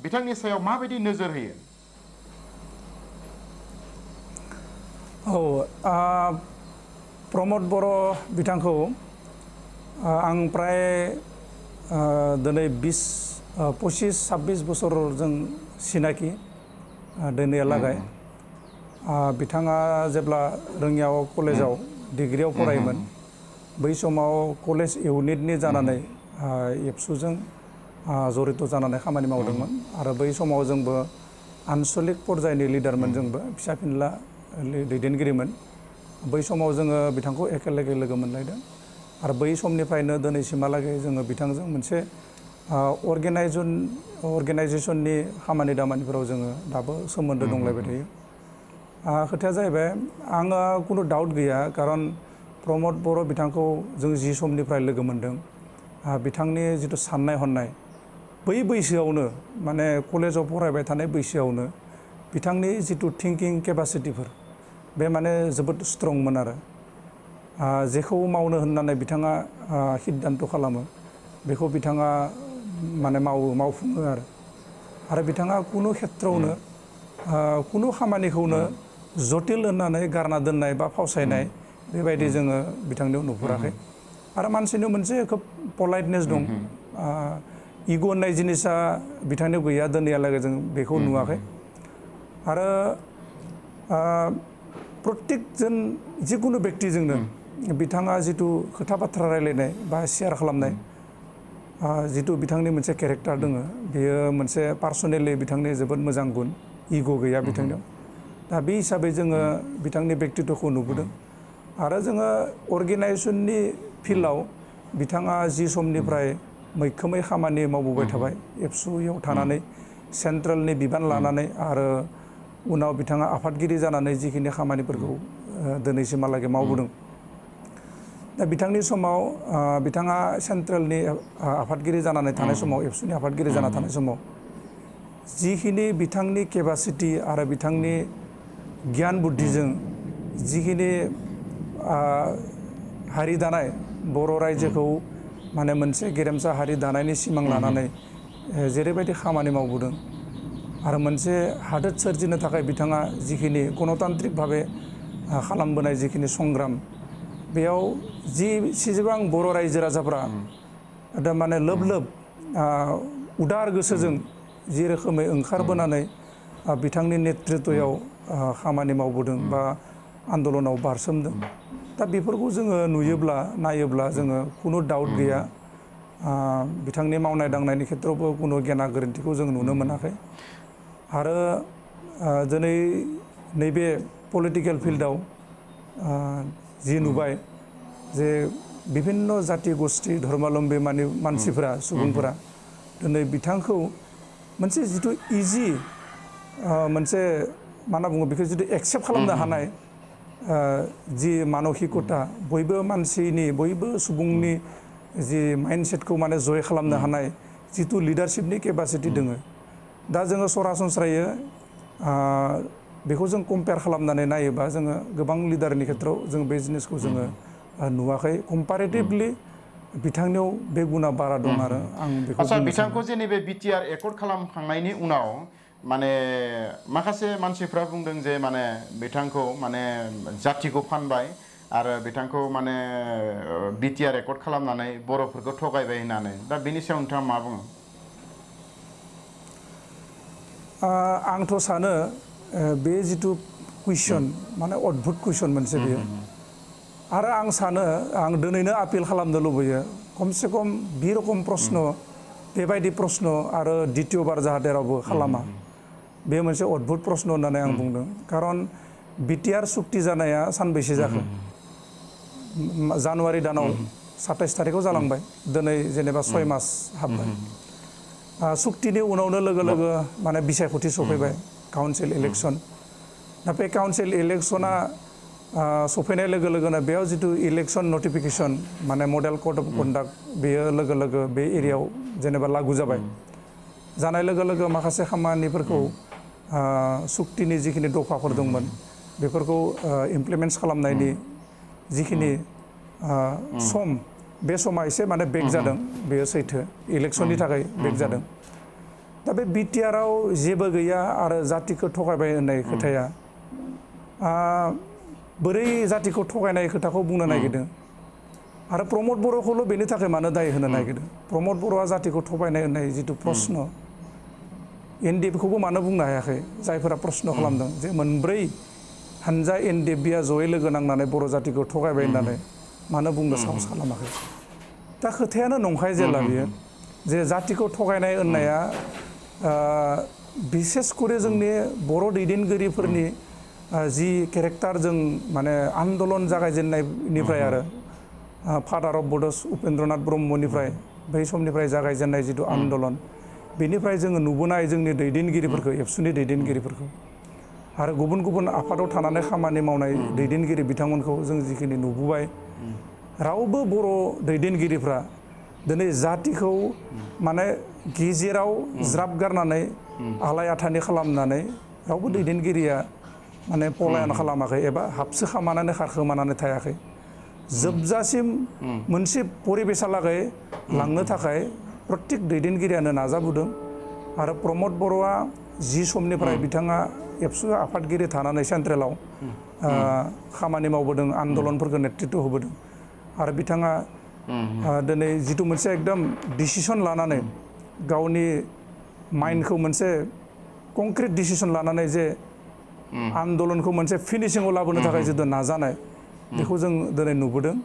बिथांनि सायाव माबायदि नोजोर होयो प्रमद बर' बिथांखौ आं प्राय दिनै 25-26 बोसोर जों सिनाखि दिनैहालागै बिथाङा जेब्ला रोङियाव कलेजाव डिग्रियाव फरायोमोन बै समाव कलेज इउनिटनि जानानै एबसुजों जड़ित जानानै खामानि मावदोंमोन आरो बै समाव जोंबो आनसलिक पर्यायनि लिडारमोन जोंबो फिसा फिनला दैदेनगिरिमोन बै समाव जोङो बिथांखौ एखेलगे लोगो मोनलायदों आरो बै समनिफ्रायनो दिनैसिमहालागै जोङो बिथांजों मोनसे अर्गेनाइजेसननि खामानि दामानिफोराव जोङो दाबो सोमोन्दो दंलायबाय थायो खोथाया जाहैबाय आंहा खुनु डाउट गैया खारन प्रमद बर' बिथांखौ जों जि समनिफ्राय लोगो मोनदों बिथांनि जिथु साननाय हनाय बै बैसोआवनो माने कलेजाव फरायबाय थानाय बैसोआवनो बिथांनि जिथु थिंकिं केपासिटिफोर बे माने जोबोद स्ट्रंमोन आरो जेखौ मावनो होननानै बिथाङा सिद्धान्त खालामो बेखौ बिथाङा माने मावफुङो आरो बिथाङा कुनु खेत्रआवनो कुनु खामानिखौनो जटिल होननानै गारना दोननाय बा फावसायनाय बेबायदि जोङो बिथांनियाव नुफेराखै आरो मानसिनियाव मोनसे खोब पलाइटनेस दं इग' होननाय जिनिसा बिथांनियाव गैया दिनैहालागै जों बेखौ नुवाखै आरो प्रत्येकजन जिकुनु व्यक्तिजोंनो बिथाङा जितु खोथा बाथ्रा रायलायनाय बा शेयार खालामनाय जितु बिथांनि मोनसे केरेक्टार दङ बेयो मोनसे पार्सनेलि बिथांनि जोबोद मोजां गुन इग' गैया बिथांनियाव दा बे हिसाबै जोङो बिथांनि व्यक्तित्वखौ नुबोदों आरो जोङो अर्गेनाइजेसननि फिल्डआव बिथाङा जि समनिफ्राय मैखोमै खामानि मावबोबाय थाबाय एबसुआव थानानै सेन्ट्रेलनि बिबान लानानै आरो उनाव बिथाङा आफादगिरि जानानै जिखिनि खामानिफोरखौ दिनैसिमहालागै मावबोदों दा बिथांनि समाव बिथाङा सेन्ट्रेलनि आफादगिरि जानानै थानाय समाव एबसुनि आफादगिरि जाना थानाय समाव जिखिनि बिथांनि केपासिटि आरो बिथांनि गियान बुद्धिजों जिखिनि हारि दानाय बर' रायजोखौ माने मोनसे गेरेमसा हारि दानायनि सिमां लानानै जेरैबायदि खामानि मावबोदों आरो मोनसे हादोर सोरजिनो थाखाय बिथाङा जिखिनि गणतान्त्रिक भाबे खालामबोनाय जिखिनि संग्राम बेयाव जेसेबां बर' रायजो राजाफ्रा दा माने लोब लोब उदार गोसोजों जि रोखोमै ओंखारबोनानै बिथांनि नेतृत्वयाव खामानि मावबोदों बा आन्दलनाव बारसोमदों दा बेफोरखौ जोङो नुयोब्ला नायोब्ला जोङो खुनु डाउट गैया बिथांनि मावनाय दांनायनि खेत्रआवबो खुनु गेना गोरोन्थिखौ जों नुनो मोनाखै आरो दिनै नैबे पलिटिकेल फिल्डआव जि नुबाय जे बिभिन्न जाति गोष्ठी धर्मावलम्बी मानसिफोरा सुबुंफोरा दिनै बिथांखौ मोनसे जिथु इजि मोनसे मा होनना बुङो बेखौ जिथु एक्सेप्ट खालामनो हानाय जि मानसिकता बयबो मानसिनि बयबो सुबुंनि जि माइन्डसेटखौ माने जय खालामनो हानाय जिथु लिडारशिपनि केपासिटि दोङो दा जोङो सरासनस्रायै बेखौ जों कम्पेयार खालामनानै नायोबा जोङो गोबां लिडारनि खेत्रआव जों बे जिनिसखौ जोङो नुवाखै कम्पारेटिभलि बिथांनियाव बे गुना बारा दं आरो आं बेखौ आচ্ছা बिथांखौ जे नैबे BTR एकर्ड खालामखांनायनि उनाव माने माखासे मानसिफ्रा बुंदों जे माने बिथांखौ माने जातिखौ फानबाय आरो बिथांखौ माने BTR एकर्ड खालामनानै बर'फोरखौ थगायबाय होननानै दा बेनि सायाव नोंथाङा मा बुङो आंथ' सानो बे जिथु कुइसन माने अद्भुत कुइसन मोनसे बेयो आरो आं सानो आं दिनैनो आपिल खालामनो लुबैयो खमसे खम बे रखम प्रश्न बेबायदि प्रश्न आरो द्वितीयबार जाहाथे रावबो खालामा बे मोनसे अद्भुत प्रश्न होननानै आं बुंदों खारन BTR सुक्ति जानाया सानबैसे जाखो जानुवारि दानाव 27 तारिखआव जालांबाय दिनै जेनेबा 6 मास हाबबाय सुक्तिनि उनावनो लोगो लोगो माने बिसायख'थि सफैबाय काउन्सिल इलेक्सन दा बे काउन्सिल इलेक्सना सफैनाय लोगो लोगोनो बेयाव जिथु इलेक्सन नटिफिकेसन माने मडेल कोड अफ कन्डाक्ट बेयो लोगो लोगो बे एरियायाव जेनेबा लागु जाबाय जानाय लोगो लोगो माखासे खामानिफोरखौ सुक्तिनि जिखिनि दफाफोर दंमोन बेफोरखौ इमप्लिमेन्ट खालामनायनि जिखिनि सम बे समा एसे माने बेक जादों बेयो सैथो इलेक्सननि थाखाय बेक जादों दा बे BTRआव जेबो गैया आरो जातिखौ थगायबाय होननाय खोथाया बोरै जातिखौ थगायनाय खोथाखौ बुंनो नागिरदों आरो प्रमद बर'खौल' बेनि थाखाय मानो दाय होनो नागिरदों प्रमद बर'आ जातिखौ थगायनाय होननाय जिथु प्रश्न NDFखौबो मानो बुंनो हायाखै जायफोरा प्रश्न खालामदों जे मोनब्रै हानजा NDFआ जयै लोगो नांनानै बर' जातिखौ थगायबाय होननानै मानो बुंनो साहस खालामाखै दा खोथायानो नंखाय जेला बियो जे जातिखौ थगायनाय होननाया बिसेस करे जोंनि बर' दैदेनगिरिफोरनि जि केरेक्टार जों माने आन्दलन जागायजेननायनिफ्राय आरो फादार अफ बड'स उपेन्द्रनाथ ब्रह्मनिफ्राय बै समनिफ्राय जागायजेननाय जिथु आन्दलन बेनिफ्राय जोङो नुबोनाय जोंनि दैदेनगिरिफोरखौ एबसुनि दैदेनगिरिफोरखौ आरो गुबुन गुबुन आफादाव थानानै खामानि मावनाय दैदेनगिरि बिथांमोनखौ जों जिखिनि नुबोबाय रावबो बर' दैदेनगिरिफ्रा दिनै जातिखौ माने गेजेराव ज्राब गारनानै आलाय आथानि खालामनानै रावबो दैदेनगिरिया माने पलायन खालामाखै एबा हाबसो खामानानै खारखोमानानै थायाखै जोबजासिम मोनसे परिबेसालागै लांनो थाखाय प्रत्येक दैदेनगिरियानो नाजाबोदों आरो प्रमद बर'आ जि समनिफ्राय बिथाङा एबसु आफादगिरि थानानै सेन्ट्रेलाव खामानि मावबोदों आन्दलनफोरखौ नेतृत्व होबोदों आरो बिथाङा दिनै जिथु मोनसे एकदम डिसिसन लानानै गावनि माइन्डखौ मोनसे कंक्रिट डिसिसन लानानै जे आन्दलनखौ मोनसे फिनिशिंआव लाबोनो थाखाय जितु नाजानाय बेखौ जों दिनै नुबोदों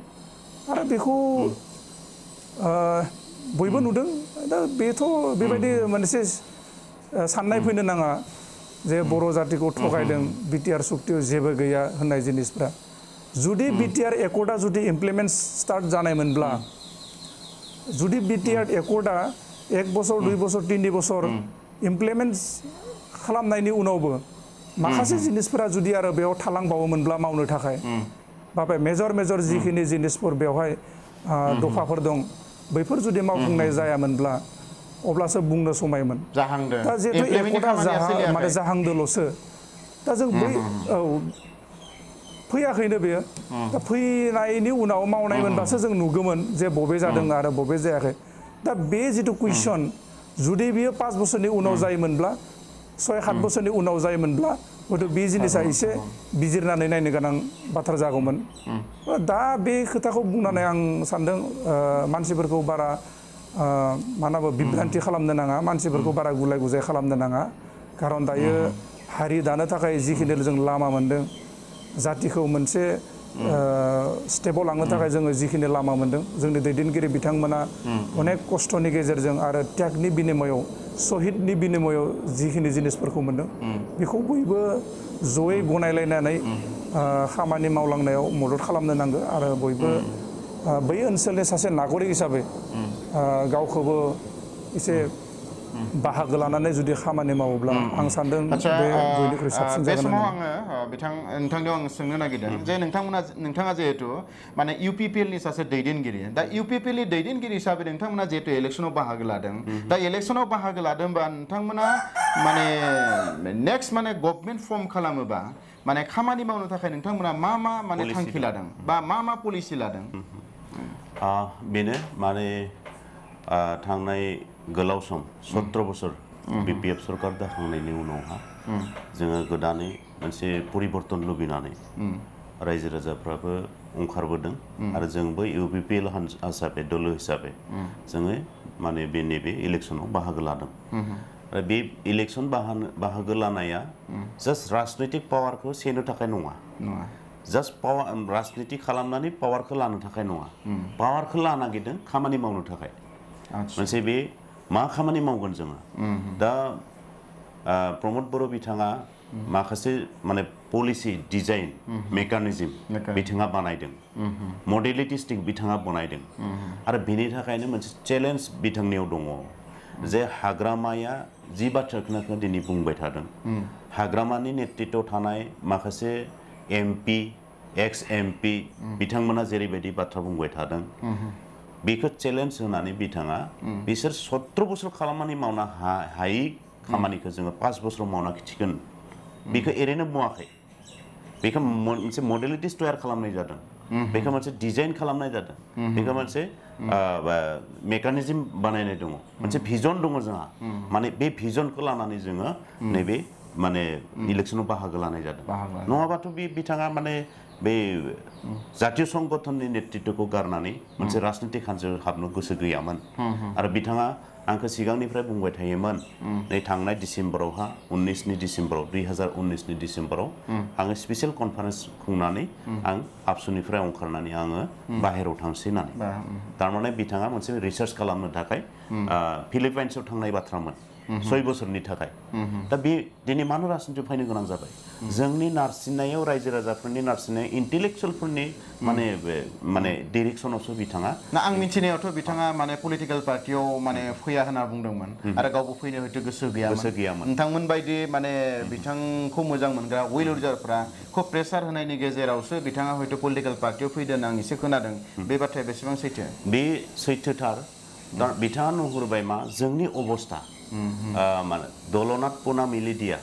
आरो बेखौ बयबो नुदों दा बेथ' बेबायदि मोनसे साननाय फैनो नाङा जे बर' जातिखौ थगायदों बिटिआर सुक्तियाव जेबो गैया होननाय जिनिसफ्रा जुदि बिटिआर एकर्डआ जुदि इमप्लिमेन्ट स्टार्ट जानायमोनब्ला जुदि बिटिआर एकर्डआ 1 बोसोर 2 बोसोर 3 बोसोर इमप्लिमेन्ट खालामनायनि उनावबो माखासे जिनिसफोरा जुदि आरो बेयाव थालांबावोमोनब्ला मावनो थाखाय बा मेजर जिखिनि जिनिसफोर बेवहाय दफाफोर दं बैफोर जुदि मावफुंनाय जायामोनब्ला अब्लासो बुंनो समायमोन दा जिहेतु एकर्डआ माने जाहांदोल'सो दा जों बै फैयाखैनो बेयो दा फैनायनि उनाव मावनाय मोनबासो जों नुगौमोन जे बबे जादों आरो बबे जायाखै दा बे जिथु कुइसन जुदि बियो 5 बोसोरनि उनाव जायोमोनब्ला 6-7 बोसोरनि उनाव जायोमोनब्ला हयथ' बे जिनिसा एसे बिजिरनानै नायनो गोनां बाथ्रा जागौमोन दा बे खोथाखौ बुंनानै आं सानदों मानसिफोरखौ बारा मा होनांगौ बिभ्रान्थि खालामनो नाङा मानसिफोरखौ बारा गुलाय गुजाय खालामनो नाङा खारन दायो हारि दानो थाखाय जिखिनि जों लामा मोन्दों जातिखौ मोनसे स्टेपाव लांनो थाखाय जोङो जिखिनि लामा मोन्दों जोंनि दैदेनगिरि बिथांमोना अनेक खस्थ'नि गेजेरजों आरो त्यागनि बिनिमयाव शहीदनि बिनिमयाव जिखिनि जिनिसफोरखौ मोन्दों बेखौ बयबो जयै गनायलायनानै खामानि मावलांनायाव मदद खालामनो नांगौ आरो बयबो बै ओनसोलनि सासे नागरिक हिसाबै गावखौबो एसे बाहागो लानानै जुदि खामानि मावोब्ला आं सानदों बे बयनिख्रुइ साबसिन जागोन बे समाव आङो नोंथांनियाव आं सोंनो नागिरदों जे नोंथाङा जिहेतु माने UPPL नि सासे दैदेनगिरि दा UPPL नि दैदेनगिरि हिसाबै नोंथांमोना जिहेतु इलेक्सनाव बाहागो लादों दा इलेक्सनाव बाहागो लादोंबा नोंथांमोना माने नेक्स्ट माने गभर्नमेन्ट फर्म खालामोबा माने खामानि मावनो थाखाय नोंथांमोना मा माने थांखि लादों बा मा पलिसि लादों बेनो माने थांनाय गोलाव सम 17 बोसोर BPF सरकार दाखांनायनि उनावहा जोङो गोदानै मोनसे परिबर्तन लुबैनानै रायजो राजाफ्राबो ओंखारबोदों आरो जोंबो UPPL हिसाबै दल हिसाबै जोङो माने बे नैबे इलेक्सनाव बाहागो लादों आरो बे इलेक्सन बाहागो लानाया जास्ट राजनैतिक पावारखौ सेनो थाखाय नङा जास्ट पावार राजनीति खालामनानै पावारखौ लानो थाखाय नङा पावारखौ लानो नागिरदों खामानि मावनो थाखाय मोनसे बे मा खामानि मावगोन जोङो दा प्रमद बर' बिथाङा माखासे माने पलिसि डिजाइन मेकानिजम बिथाङा बानायदों मडेलिटिस्टिक बिथाङा बानायदों आरो बेनि थाखायनो मोनसे चेलेन्ज बिथांनियाव दङ जे हाग्रामाया जि बाथ्राखौ दिनै बुंबाय थादों हाग्रामानि नेतृत्वआव थानाय माखासे MP ex-MP बिथांमोना जेरैबायदि बाथ्रा बुंबाय थादों बेखौ चेलेन्ज होनानै बिथाङा बिसोर 17 बोसोर खामानि मावनो हायै खामानिखौ जोङो 5 बोसोराव मावना खिथिगोन बेखौ एरैनो बुङाखै बेखौ मोनसे मडेलिटिस तयार खालामनाय जादों बेखौ मोनसे डिजाइन खालामनाय जादों बेखौ मोनसे मेकानिजम बानायनाय दङ मोनसे भिजन दङ जोंहा माने बे भिजनखौ लानानै जोङो नैबे माने इलेक्सनाव बाहागो लानाय जादों नङाबाथ' बे बिथाङा माने बे जातीय संगठननि नेतृत्वखौ गारनानै मोनसे राजनीतिक हान्जायाव हाबनो गोसो गैयामोन आरो बिथाङा आंखौ सिगांनिफ्राय बुंबाय थायोमोन नै थांनाय डिसेम्बरावहा 19 डिसेम्बराव 2019 डिसेम्बराव आङो स्पेसियेल कनफारेन्स खुंनानै आं आबसुनिफ्राय ओंखारनानै आङो बाहेरायाव थांसै होननानै थारमाने बिथाङा मोनसे रिसार्च खालामनो थाखाय फिलिपाइन्सआव थांनाय बाथ्रामोन 6 बोसोरनि थाखाय दा बे दिनै मानो राजनीतियाव फैनो गोनां जाबाय जोंनि नारसिननायाव रायजो राजाफोरनि नारसिननाय इन्टेलेक्सुवेलफोरनि माने डिरेक्सनावसो बिथाङा ना आं मिथिनायावथ' बिथाङा माने पलिटिकेल पार्टियाव माने फैया होनना बुंदोंमोन आरो गावबो फैनो हयथ' गोसो गैयामोन नोंथांमोन बायदि माने बिथांखौ मोजां मोनग्रा वेल विजारफ्रा खुब प्रेसार होनायनि गेजेरावसो बिथाङा हयथ' पलिटिकेल पार्टियाव फैदों आं एसे खोनादों बे बाथ्राया बेसेबां सैथो बे सैथोथार दा बिथाङा नुहुरबाय मा जोंनि अबस्था माने दलनाथ पुना मिलिदिया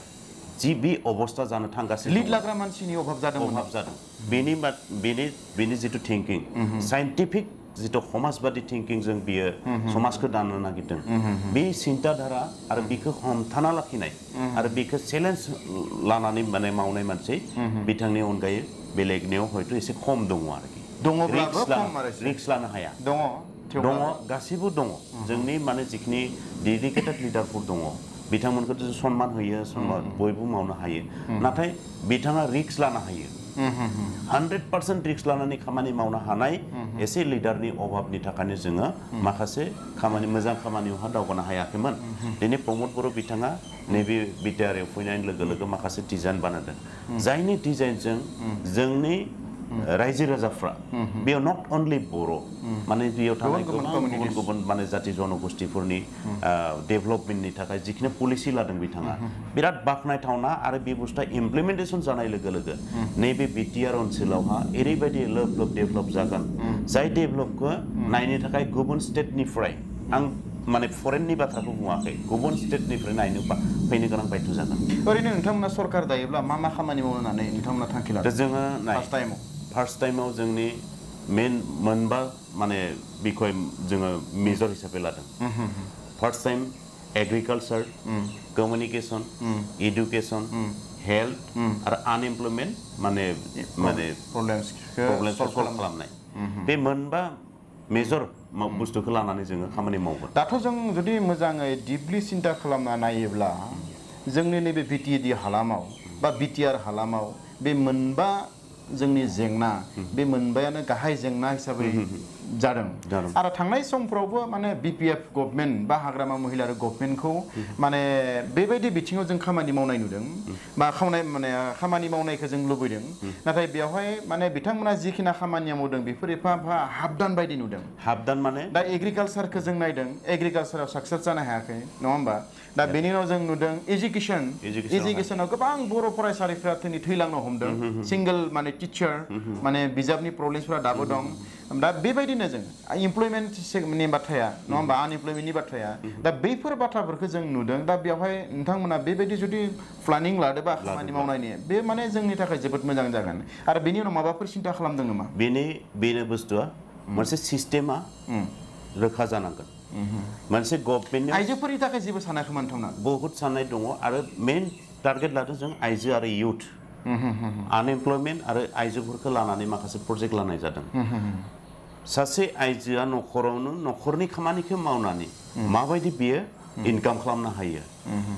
जि बे अबस्था जानो थांगासिनो लिड लाग्रा मानसिनि अभाब जादों बेनि जिथु थिंकिं साइन्टिफिक जिथु समाजबादि थिंकिं जों बियो समाजखौ दानो नागिरदों बे चिन्ताधारा आरो बेखौ हमथाना लाखिनाय आरो बेखौ चेलेन्ज लानानै माने मावनाय मानसि बिथांनि अनगायै बेलेगनियाव हयथ' एसे खम दङ आरोखि रिक्स लानो हाया दङ गासिबो दङ जोंनि माने जिखिनि डेडिकेटेड लिडारफोर दङ बिथांमोनखौ जों सन्मान होयो सन्मान बयबो मावनो हायो नाथाय बिथाङा रिक्स लानो हायो 100% रिक्स लानानै खामानि मावनो हानाय एसे लिडारनि अभाबनि थाखायनो जोङो माखासे खामानि मोजां खामानियावहा दावगानो हायाखैमोन दिनै प्रमद बर' बिथाङा नैबे बिटिआरआव फैनाय लोगो लोगो माखासे डिजाइन बानायदों जायनि डिजाइनजों जोंनि रायजो राजाफ्रा बेयाव नट अनलि बर' माने बेयाव थानाय गोबां गुबुन गुबुन माने जाति जनगोष्ठीफोरनि डेभेलपमेन्टनि थाखाय जिखिनि पलिसि लादों बिथाङा बिराद बाख्नायथावना आरो बे बुस्थुआ इमप्लिमेन्टेसन जानाय लोगो लोगो नैबे बिटिआर ओनसोलावहा ओरैबायदि लोब लोब डेभेलप जागोन जाय डेभेलपखौ नायनो थाखाय गुबुन स्टेटनिफ्राय आं माने फरेननि बाथ्राखौ बुङाखै गुबुन स्टेटनिफ्राय नायनो फैनो गोनां बायथ' जागोन ओरैनो नोंथांमोना सरकार दायोब्ला मा खामानि मावनो होननानै नोंथांमोना थांखि लादों जोङो फार्स्ट टाइमाव जोंनि मेन मोनबा माने बिखय जोङो मेजर हिसाबै लादों first time agriculture communication education health आरो आनएमप्लयमेन्ट माने प्रब्लेम सल्भ खालामनाय बे मोनबा मेजर बुस्थुखौ लानानै जोङो खामानि मावगोन दाथ' जों जुदि मोजाङै डिपलि सिन्था खालामना नायोब्ला जोंनि नैबे बिटिएडि हालामाव बा बिटिआर हालामाव बे मोनबा जोंनि जेंना बे मोनबायानो गाहाय जेंना हिसाबै जादों आरो थांनाय समफ्रावबो माने बिपिएफ गभर्नमेन्ट बा हाग्रामा महिला गभर्नमेन्टखौ माने बेबायदि बिथिङाव जों खामानि मावनाय नुदों बा खामानि मावनायखौ जों लुबैदों नाथाय बेवहाय माने बिथांमोना जिखिना खामानि मावदों बेफोर एफा हाबदान बायदि नुदों हाबदान माने दा एग्रिकालचारखौ जों नायदों एग्रिकालचाराव साक्सेस जानो हायाखै नङा होमबा दा बेनि उनाव जों नुदों एजुकेसनाव गोबां बर' फरायसालिफ्रा थैलांनो हमदों सिंगल माने टिचार माने बिजाबनि प्रब्लेमफोरा दाबो दं दा बेबायदिनो जों इमप्लयमेन्टनि बाथ्राया नङा होमबा आनइमप्लयमेन्टनि बाथ्राया दा बैफोर बाथ्राफोरखौ जों नुदों दा बेवहाय नोंथांमोना बेबायदि जुदि प्लानिं लादोंबा खामानि मावनायनि बे माने जोंनि थाखाय जोबोद मोजां जागोन आरो बेनि उनाव माबाफोर सिन्था खालामदों नामा बेनो बुस्थुआ मोनसे सिस्टेमा रोखा जानांगोन मोनसे गभर्नमेन्टनि आइजोफोरनि थाखाय जेबो सानाखै नोंथांमोना बहुत साननाय दङ आरो मेन टारगेट लादों जों आइजो आरो इयुथ आनएमप्लयमेन्ट आरो आइजोफोरखौ लानानै माखासे प्रजेक्ट लानाय जादों सासे आइजोआ न'खरावनो न'खरनि खामानिखौ मावनानै माबायदि बियो इनकाम खालामनो हायो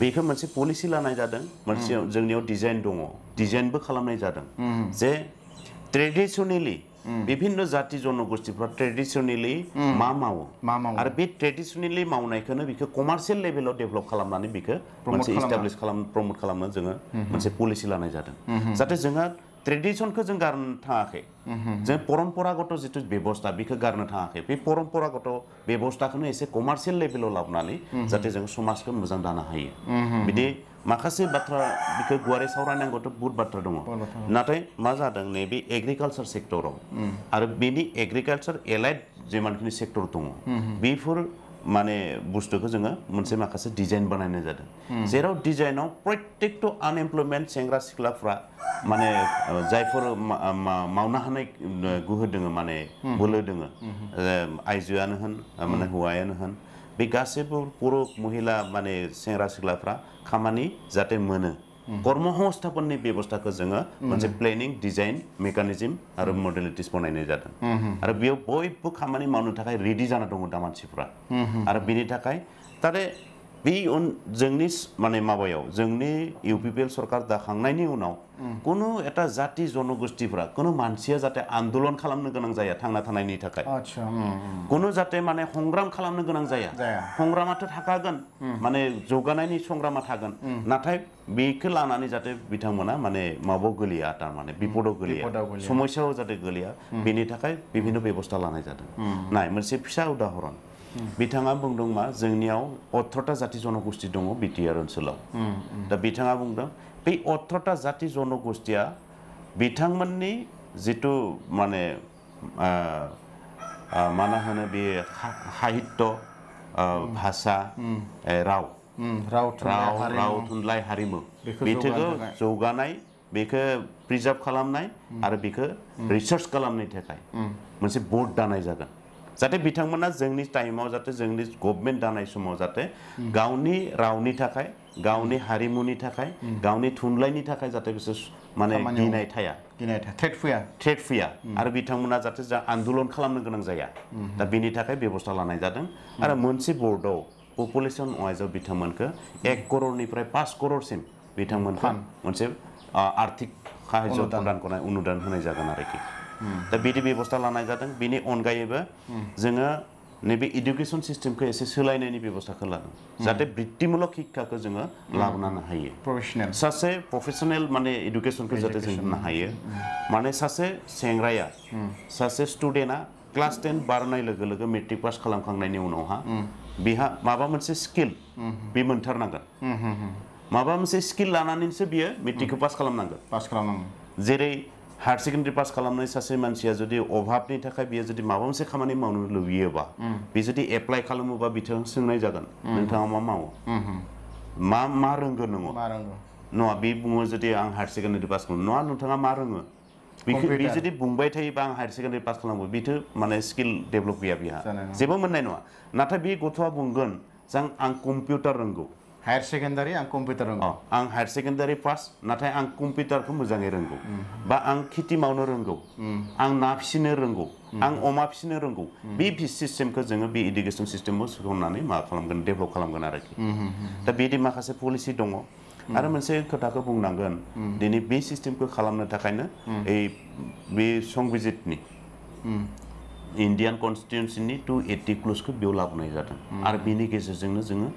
बेखौ मोनसे पलिसि लानाय जादों मोनसे जोंनियाव डिजाइन दङ डिजाइनबो खालामनाय जादों जे ट्रेडिसनेलि विभिन्न जाति जनगोष्ठीफ्रा ट्रेडिसनेलि मा मावो आरो बे ट्रेडिसनेलि मावनायखौनो बेखौ कमार्शियेल लेभेलाव डेभेलप खालामनानै बेखौ मोनसे इस्टाब्लिश प्रमोट खालामनो जोङो मोनसे पलिसि लानाय जादों जाहाथे जोंहा ट्रेडिसनखौ जों गारनो थाङाखै जों परम्परागत जिथु बेबस्था बेखौ गारनो थाङाखै बे परम्परागत बेबस्थाखौनो एसे कमार्शियेल लेभेलाव लाबोनानै जाहाथे जों समाजखौ मोजां दानो हायो बिदि माखासे बाथ्रा बेखौ गुवारै सावरायनांगौथ' बहुत बाथ्रा दङ नाथाय मा जादों नैबे एग्रिकालचार सेक्टराव आरो बेनि एग्रिकालचार एलाइड जेमानखिनि सेक्टर दङ बेफोर माने बुस्थुखौ जोङो मोनसे माखासे डिजाइन बानायनाय जादों जेराव डिजाइनाव प्रत्येकट' आनएमप्लयमेन्ट सेंग्रा सिख्लाफ्रा माने जायफोर मावनो हानाय गोहो दोङो माने बोलो दोङो आइजोआनो होन माने हौवायानो होन बे गासैबो पुरुष महिला माने सेंग्रा सिख्लाफ्रा खामानि जाहाथे मोनो कर्म संस्थापननि बेबस्थाखौ जोङो मोनसे प्लेनिं डिजाइन मेकानिजम आरो मडेलिटिस बनायनाय जादों आरो बेयाव बयबो खामानि मावनो थाखाय रेडि जाना दङ दा मानसिफ्रा आरो बेनि थाखाय तारे बे जोंनि माने माबायाव जोंनि इउपिपिएल सरकार दाखांनायनि उनाव कोनो एटा जाति जनगोष्ठीफ्रा कोनो मानसिया जाहाथे आन्दोलन खालामनो गोनां जाया थांना थानायनि थाखाय कोनो जाहाथे माने संग्राम खालामनो गोनां जाया संग्रामाथ' थाखागोन माने जौगानायनि संग्रामा थागोन नाथाय बेखौ लानानै जाहाथे बिथांमोना माने माबायाव गोलैया थारमाने बिपदाव गोलैया समस्यायाव जाहाथे गोलैया बेनि थाखाय बिभिन्न बेबस्था लानाय जादों नाय मोनसे फिसा उदाहरन बिथाङा बुंदों मा जोंनियाव 18टा जाति जनगोष्ठी दङ बिटिआर ओनसोलाव दा बिथाङा बुंदों बे 18टा जाति जनगोष्ठीया बिथांमोननि जितु माने माना होनो बे साहित्य भाषा राव थुनलाइ हारिमु बेखौ जौगानाय बेखौ प्रिजार्भ खालामनाय आरो बेखौ रिसार्च खालामनायनि थाखाय मोनसे बोर्ड दानाय जागोन जाहाथे बिथांमोना जोंनि टाइमाव जाहाथे जोंनि गभर्नमेन्ट दानाय समाव जाहाथे गावनि रावनि थाखाय गावनि हारिमुनि थाखाय गावनि थुनलाइनि थाखाय जाहाथे बिसोर माने गिनाय थाया थ्रेट फैया आरो बिथांमोना जाहाथे आन्दोलन खालामनो गोनां जाया दा बेनि थाखाय बेबस्था लानाय जादों आरो मोनसे बोर्डआव पपुलेसन वाइजआव बिथांमोनखौ 1 करोड़निफ्राय 5 करोड़सिम बिथांमोनखौ मोनसे आर्थिक साहाय्य प्रदान करनाय अनुदान होनाय जागोन आरोखि दा बिदि बेबस्था लानाय जादों बिनि अनगायैबो जोङो नैबे एडुकेशन सिस्टेमखौ एसे सोलायनायनि बेबस्थाखौ लादों जाहाथे बृत्तिमूलक शिक्षाखौ जोङो लाबोनो हायो सासे प्रफेशनेल माने एडुकेशनखौ जाहाथे जों होनो हायो माने सासे सेंग्राया सासे स्टुडेन्टआ क्लास 10 बारनाय लोगो लोगो मेट्रिक पास खालामखांनायनि उनावहा बिहा माबा मोनसे स्किल बे मोनथारनांगोन माबा मोनसे स्किल लानानैसो बियो मेट्रिकखौ पास खालामनांगोन जेरै हायर सेकेन्डारि पास खालामनाय सासे मानसिया जुदि अभाबनि थाखाय बियो जुदि माबा मोनसे खामानि मावनो लुबैयोबा बे जुदि एप्लाइ खालामोबा बिथां सोंनाय जागोन नोंथाङा मा मावो मा रोंगौ नोङो नङा बे बुङो जुदि आं हायर सेकेन्डारि पास खालामो नङा नोंथाङा मा रोङो बे जुदि बुंबाय थायोबा आं हायर सेकेन्डारि पास खालामो बेथ' माने स्किल डेभेलप गैया बिहा जेबो मोननाय नङा नाथाय बे गथ'आ बुंगोन आं कम्पिउटार रोंगौ हायर सेकेन्डारि आं कम्पिउटार रोंगौ आं हायर सेकेन्डारि पास नाथाय आं कम्पिउटारखौ मोजाङै रोंगौ बा आं खेथि मावनो रोंगौ आं ना फिसिनो रोंगौ आं अमा फिसिनो रोंगौ बे सिस्टेमखौ जोङो बे एडुकेशन सिस्टेमाव सोखावनानै मा खालामगोन डेभेलप खालामगोन आरोखि दा बिदि माखासे पलिसि दङ आरो मोनसे खोथाखौ बुंनांगोन दिनै बे सिस्टेमखौ खालामनो थाखायनो बे संबिजितनि इन्डियान कन्स्टिट्युन्सिनि 280 क्लजखौ बेयाव लाबोनाय जादों आरो बेनि गेजेरजोंनो जोङो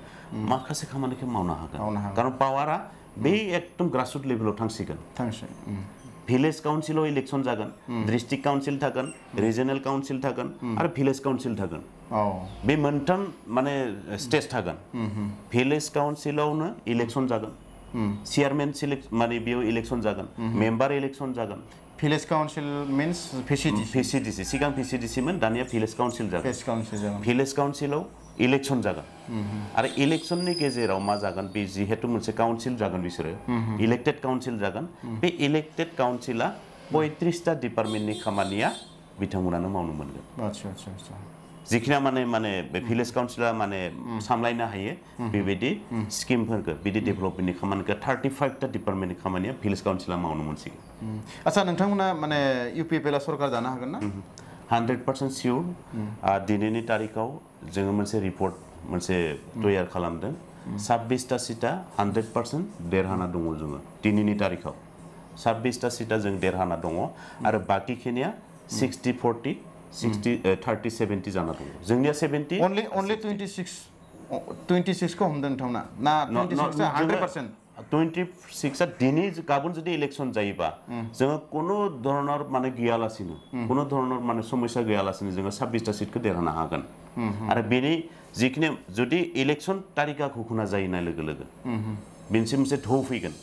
माखासे खामानिखौ मावनो हागोन कारण पावारा बे एकदम ग्रासरुट लेभेलाव थांसिगोन भिलेज काउन्सिलाव इलेक्शन जागोन डिस्ट्रिक्ट काउन्सिल थागोन रिजनेल काउन्सिल थागोन आरो भिलेज काउन्सिल थागोन बे मोनथाम माने स्टेज थागोन भिलेज काउन्सिलावनो इलेक्शन जागोन चेयारमेन माने बेयाव इलेक्शन जागोन मेम्बार इलेक्शन जागोन भिलेज काउन्सिल मीन्स भिसिडिसि सिगां भिसिडिसिमोन दानिया भिलेज काउन्सिल जागोन भिलेज काउन्सिलाव इलेक्शन जागोन आरो इलेक्शननि गेजेराव मा जागोन बे जिहेतु मोनसे काउन्सिल जागोन बिसोरो इलेक्टेड काउन्सिल जागोन बे इलेक्टेड काउन्सिला 35टा डिपार्टमेन्टनि खामानिया बिथांमोनानो मावनो मोनगोन जिखिना माने बे भिलेज काउन्सिला माने सामलायनो हायो बेबायदि स्किमफोरखौ बिदि डेभेलपमेन्टनि खामानिखौ 35टा डिपार्टमेन्टनि खामानिया भिलेज काउन्सिला मावनो मोनसिगोन आच्छा नोंथांमोना माने UPPL सरकार जानो हागोन ना 100% सियर दिनैनि तारिखाव जोङो मोनसे रिपर्ट मोनसे तैयार खालामदों 26टा सिटा 100% देरहाना दङ जोङो दिनैनि तारिखाव 26टा सिटा जों देरहाना दङ आरो बाकिखिनिया 60-40 30-70 जाना दङ जोंनिया 70 only 26 को हमदों नोंथांमोना ना 26 100% 26 दिनै गाबोन जुदि इलेक्शन जायोबा जोङो कोनो धरनर माने गैयालासिनो कोनो धरनर माने समस्या गैयालासिनो जोङो 26टा सिटखौ देरहानो हागोन आरो बेनि जिखिनि जुदि इलेक्शन तारिखा घोषणा जायैनाय लोगो लोगो बेनसे मोनसे ढौ फैगोन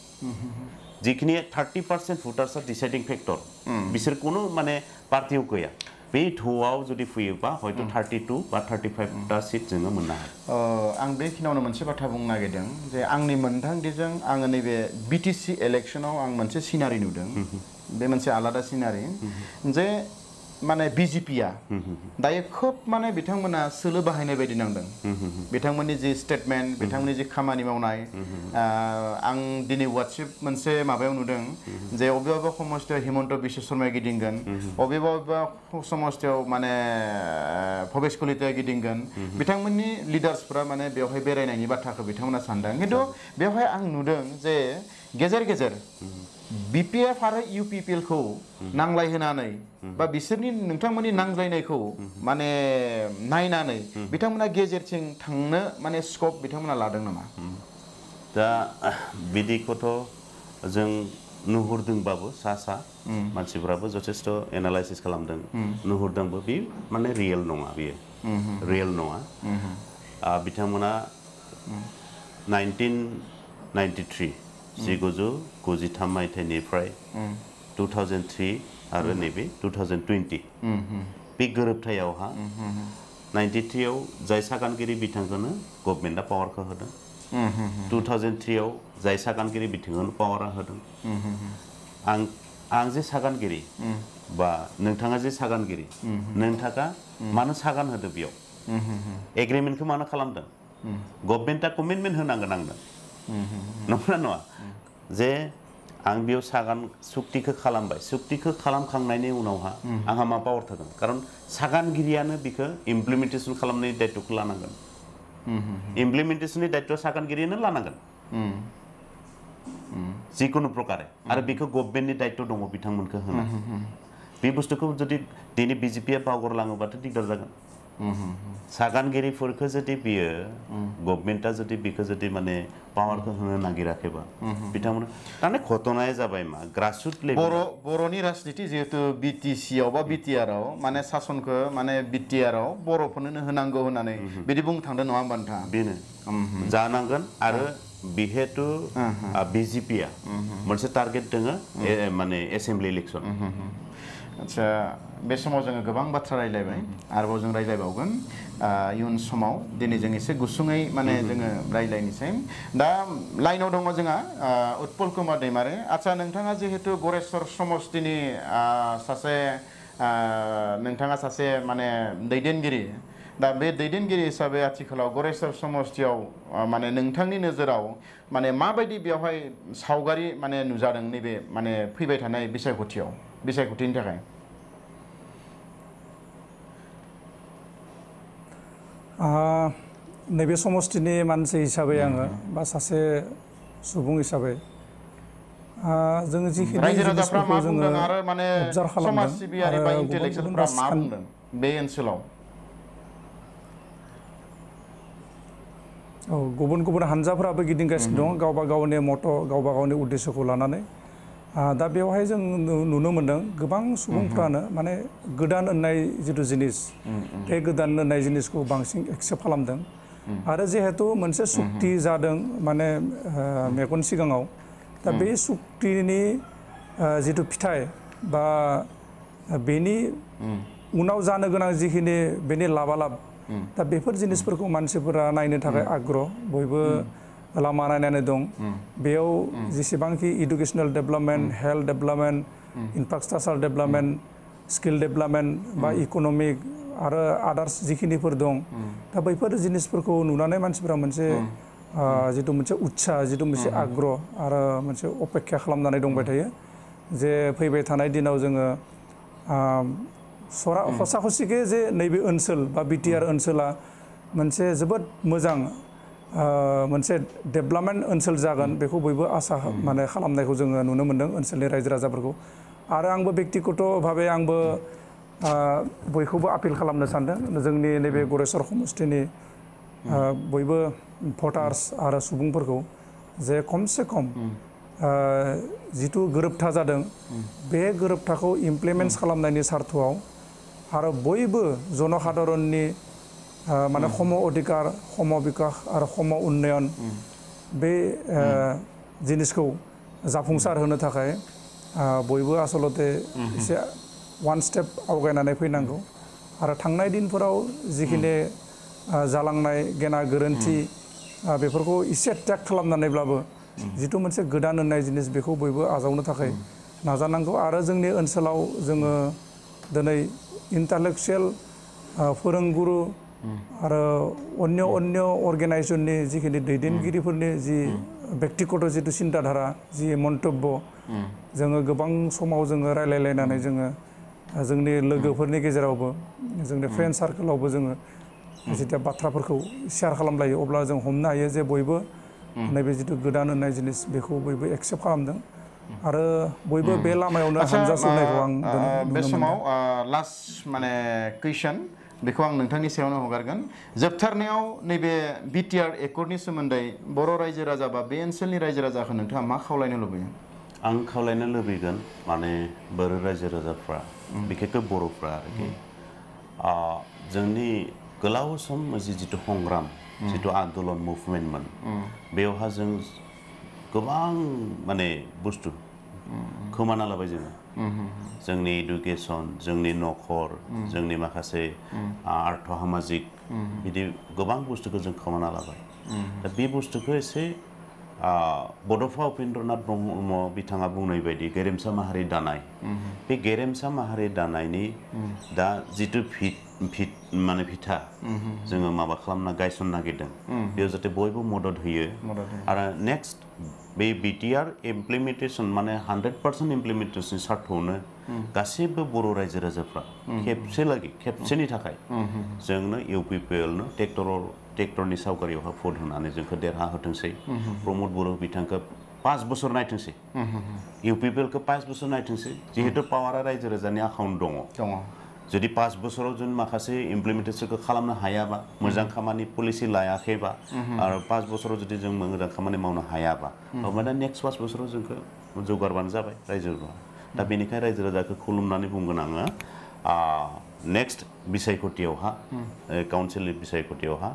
जिखिनि 30% भटार्सआ डिसाइडिं फेक्टर बिसोर कोनो माने पार्टियाव गैया बे ढौआव जुदि फैयोबा हयथ' 32 बा 35टा सिट जोङो मोननो हायो आं बेखिनियावनो मोनसे बाथ्रा बुंनो नागिरदों जे आंनि मोनदांथिजों आङो नैबे BTC इलेक्शनाव आं मोनसे सिनारि नुदों बे मोनसे आलादा सिनारि जे माने BJPआ दायो खोब माने बिथांमोना सोलो बाहायनाय बायदि नांदों बिथांमोननि जि स्टेटमेन्ट बिथांमोननि जि खामानि मावनाय आं दिनै WhatsApp मोनसे माबायाव नुदों जे अबेबा समस्थियाव हिमन्त बिश्व शर्माया गिदिंगोन अबेबा समस्थियाव माने भबेश कलिताया गिदिंगोन बिथांमोननि लिडार्सफोरा माने बेवहाय बेरायनायनि बाथ्राखौ बिथांमोना सानदों खिन्थु बेवहाय आं नुदों जे गेजेर गेजेर BPF आरो UPPL खौ नांलाय होनानै बा बिसोरनि नोंथांमोननि नांज्लायनायखौ माने नायनानै बिथांमोना गेजेरथिं थांनो माने स्कोप बिथांमोना लादों नामा दा बिदिखौथ' जों नुहुरदोंबाबो सा मानसिफोराबो जथेस्थ एनालाइसिस खालामदों नुहुरदोंबो बे माने रियेल नङा बेयो रियेल नङा बिथांमोना 1993 1993 मायथाइनिफ्राय 2003 आरो नैबे 2020 बे गोरोबथायावहा 93 आव जाय सागानगिरि बिथांखौनो गभर्नमेन्टआ पावारखौ होदों 2003 आव जाय सागानगिरि बिथांखौनो पावारा होदों आं जे सागानगिरि बा नोंथाङा जे सागानगिरि नोंथाङा मानो सागान होदो बेयाव एग्रिमेन्टखौ मानो खालामदों गभर्नमेन्टआ कमिटमेन्ट होनांगोन आंनो नंगौना नङा जे आं बेयाव सागान सुक्तिखौ खालामबाय सुक्तिखौ खालामखांनायनि उनावहा आंहा मा पावार थागोन खारन सागानगिरियानो बेखौ इमप्लिमेन्टेसन खालामनायनि दायित्वखौ लानांगोन इमप्लिमेन्टेसननि दायित्व सागानगिरिनो लानांगोन जिकुनु प्रकारे आरो बेखौ गभर्नमेन्टनि दायित्व दङ बिथांमोनखौ होनाय बे बुस्थुखौ जुदि दिनै बिजेपिया बावगारलाङोबाथ' दिगदार जागोन सागानगिरिफोरखौ जुदि बियो गभर्नमेन्टआ जुदि बेखौ जुदि माने पावारखौ होनो नागिराखैबा बिथांमोना ताने घटनाया जाबाय मा ग्रासरुट लेभेल बर'नि राजनिति जिहेतु बिटिसि आव बा बिटिआर आव माने सासनखौ माने बिटिआर आव बर'फोरनो होनांगौ होननानै बिदि बुंनो थांदों नङा होमबा नोंथाङा बेनो जानांगोन आरो बिहेतु बिजेपिया मोनसे टारगेट दोङो माने एसेम्बलि इलेक्सन आच्छा बे समाव जोङो गोबां बाथ्रा रायलायबाय आरोबाव जों रायलायबावगोन इयुन समाव दिनै जों एसे गुसुङै माने जोङो रायलायनोसै दा लाइनाव दङ जोंहा उत्पल कुमार दैमारि आच्छा नोंथाङा जिहेतु गरेस्वर समष्टिनि सासे नोंथाङा सासे माने दैदेनगिरि दा बे दैदेनगिरि हिसाबै आथिखालाव गरेस्वर समष्टियाव माने नोंथांनि नोजोराव माने माबायदि बेवहाय सावगारि माने नुजादों नैबे माने फैबाय थानाय बिसायख'थिनि थाखाय नैबे समष्टिनि मानसि हिसाबै आङो बा सासे सुबुं हिसाबै जोङो जिखिनि रायजो राजाफ्रा मा बुंदों आरो माने अबजार्भ खालामदों समाज सिबियारि बा इन्टेलेक्सुयेलफ्रा मा बुंदों बे ओनसोलाव गुबुन गुबुन हानजाफोराबो गिदिंगासिनो दं गावबा गावनि मत' गावबा गावनि उद्देश्यखौ लानानै दा बेवहाय जों नुनो मोनदों गोबां सुबुंफ्रानो माने गोदान होननाय जिथु जिनिस बे गोदान होननाय जिनिसखौ बांसिन एक्सेप्ट खालामदों आरो जिहेतु मोनसे सुक्ति जादों माने मेगन सिगाङाव दा बे सुक्तिनि जिथु फिथाइ बा बेनि उनाव जानो गोनां जिखिनि बेनि लाबालाब दा बेफोर जिनिसफोरखौ मानसिफोरा नायनो थाखाय आग्रह बयबो लामा नायनानै दं बेयाव जेसेबांखि educational development health development infrastructure development skill development बा इक'नमिक आरो आदार्स जिखिनिफोर दं दा बैफोर जिनिसफोरखौ नुनानै मानसिफोरा मोनसे जिथु मोनसे उत्साह जिथु मोनसे आग्रह आरो मोनसे अपेक्षा खालामनानै दंबाय थायो जे फैबाय थानाय दिनाव जोङो हसाखसिके जे नैबे ओनसोल बा बिटिआर ओनसोला मोनसे जोबोद मोजां मोनसे डेभेलपमेन्ट ओनसोल जागोन बेखौ बयबो आसा माने खालामनायखौ जोङो नुनो मोन्दों ओनसोलनि रायजो राजाफोरखौ आरो आंबो बेक्तिगत भाबै आंबो बयखौबो आपिल खालामनो सानदों जोंनि नैबे गरेस्वर समष्टिनि बयबो भटार्स आरो सुबुंफोरखौ जे खमसे खम जिथु गोरोबथा जादों बे गोरोबथाखौ इमप्लिमेन्ट खालामनायनि सार्थआव आरो बयबो जनसाधारननि माने सम अधिकार सम बिकास आरो सम उन्नयन बे जिनिसखौ जाफुंसार होनो थाखाय बयबो आसलते एसे वान स्टेप आवगायनानै फैनांगौ आरो थांनाय दिनफोराव जिखिनि जालांनाय गेना गोरोन्थि बेफोरखौ एसे ट्रेक खालामनानैब्लाबो जिथु मोनसे गोदान होननाय जिनिस बेखौ बयबो आजावनो थाखाय नाजानांगौ आरो जोंनि ओनसोलाव जोङो दिनै इन्टेलेक्सुयेल फोरोंगुरु आरो अन्य अर्गेनाइजेसननि जिखिनि दैदेनगिरिफोरनि जि बेक्तिगत जिथु सिन्ताधारा जि मन्तब्य जोङो गोबां समाव जोङो रायलायलायनानै जोङो जोंनि लोगोफोरनि गेजेरावबो जोंनि फ्रेन्ड सार्कोलावबो जोङो जेथिया बाथ्राफोरखौ शेयार खालामलायो अब्ला जों हमनो हायो जे बयबो नैबे जिथु गोदान होननाय जिनिस बेखौ बयबो एक्सेप्ट खालामदों आरो बयबो बे लामायावनो हानजा सुरनायखौ आं बे समाव लास्ट माने कुइसन बेखौ आं नोंथांनि सायावनो हगारगोन जोबथारनायाव नैबे बिटिआर एकर्डनि सोमोन्दै बर' रायजो राजा बा बे ओनसोलनि रायजो राजाखौ नोंथाङा मा खावलायनो लुबैयो आं खावलायनो लुबैगोन माने बर' रायजो राजाफ्रा बिखेखै बर'फ्रा आरोखि जोंनि गोलाव सम जिथु संग्राम जिथु आन्दलन मुभमेन्टमोन बेवहा जों गोबां माने बुस्थु खोमाना लाबाय जोङो जोंनि इडुकेसन जोंनि नखर जोंनि माखासे आर्थ सामाजिक बिदि गोबां बुस्थुखौ जों खोमाना लाबाय दा बे बुस्थुखौ एसे बड'फा उपेन्द्रनाथ ब्रह्म बिथाङा बुंनाय बायदि गेरेमसा माहारि दानाय बे गेरेमसा माहारि दानायनि दा जिथु माने फिथा जोङो माबा खालामना गायसन नागिरदों बेयाव जाहाथे बयबो मदद होयो आरो नेक्स्ट बे बिटिआर इमप्लिमेन्टेसन माने 100% इमप्लिमेन्टेसन सार्थआवनो गासैबो बर' रायजो राजाफ्रा खेबसेनि थाखाय जोंनो UPPL नो टेक्टरल ट्रेक्टरनि सावगारियावहा भट होनानै जोंखौ देरहा होथोंसै प्रमद बर' बिथांखौ 5 बोसोर नायथोंसै UPPL खौ 5 बोसोर नायथोंसै जिहेतु पावारा रायजो राजानि आखायावनो दङ जुदि 5 बोसोराव जों माखासे इमप्लिमेन्टेसनखौ खालामनो हायाबा मोजां खामानि पलिसि लायाखैबा आरो 5 बोसोराव जुदि जों मोजां खामानि मावनो हायाबा अब्ला नेक्स्ट 5 बोसोराव जोंखौ जौगारबानो जाबाय रायजो राजा दा बेनिखायनो रायजो राजाखौ खुलुमनानै बुंगोन आङो नेक्स्ट बिसायख'थियावहा काउन्सिलनि बिसायख'थियावहा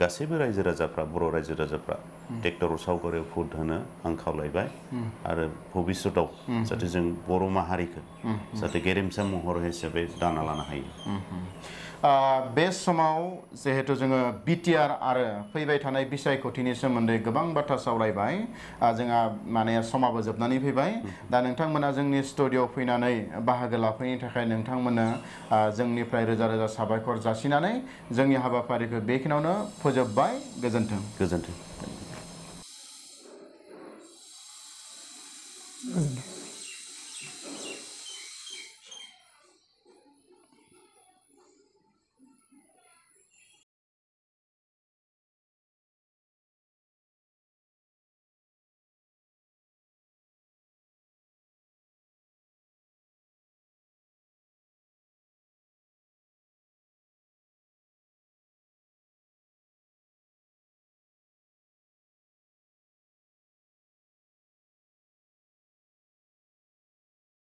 गासैबो रायजो राजाफ्रा बर' रायजो राजाफ्रा ट्रेक्टर सावगारियाव भट होनो आं खावलायबाय आरो भबिष्यताव जाहाथे जों बर' माहारिखौ जाहाथे गेरेमसा महर हिसाबै दाना लानो हायो बे समाव जिहेतु जोङो BTR आरो फैबाय थानाय बिसायख'थिनि सोमोन्दै गोबां बाथ्रा सावरायबाय जोंहा माने समाबो जोबनानै फैबाय दा नोंथांमोना जोंनि स्टुडिअ'आव फैनानै बाहागो लाफैनायनि थाखाय नोंथांमोननो जोंनिफ्राय रोजा रोजा साबायखर जासिनानै जोंनि हाबाफारिखौ बेखिनियावनो फोजोबबाय गोजोन्थों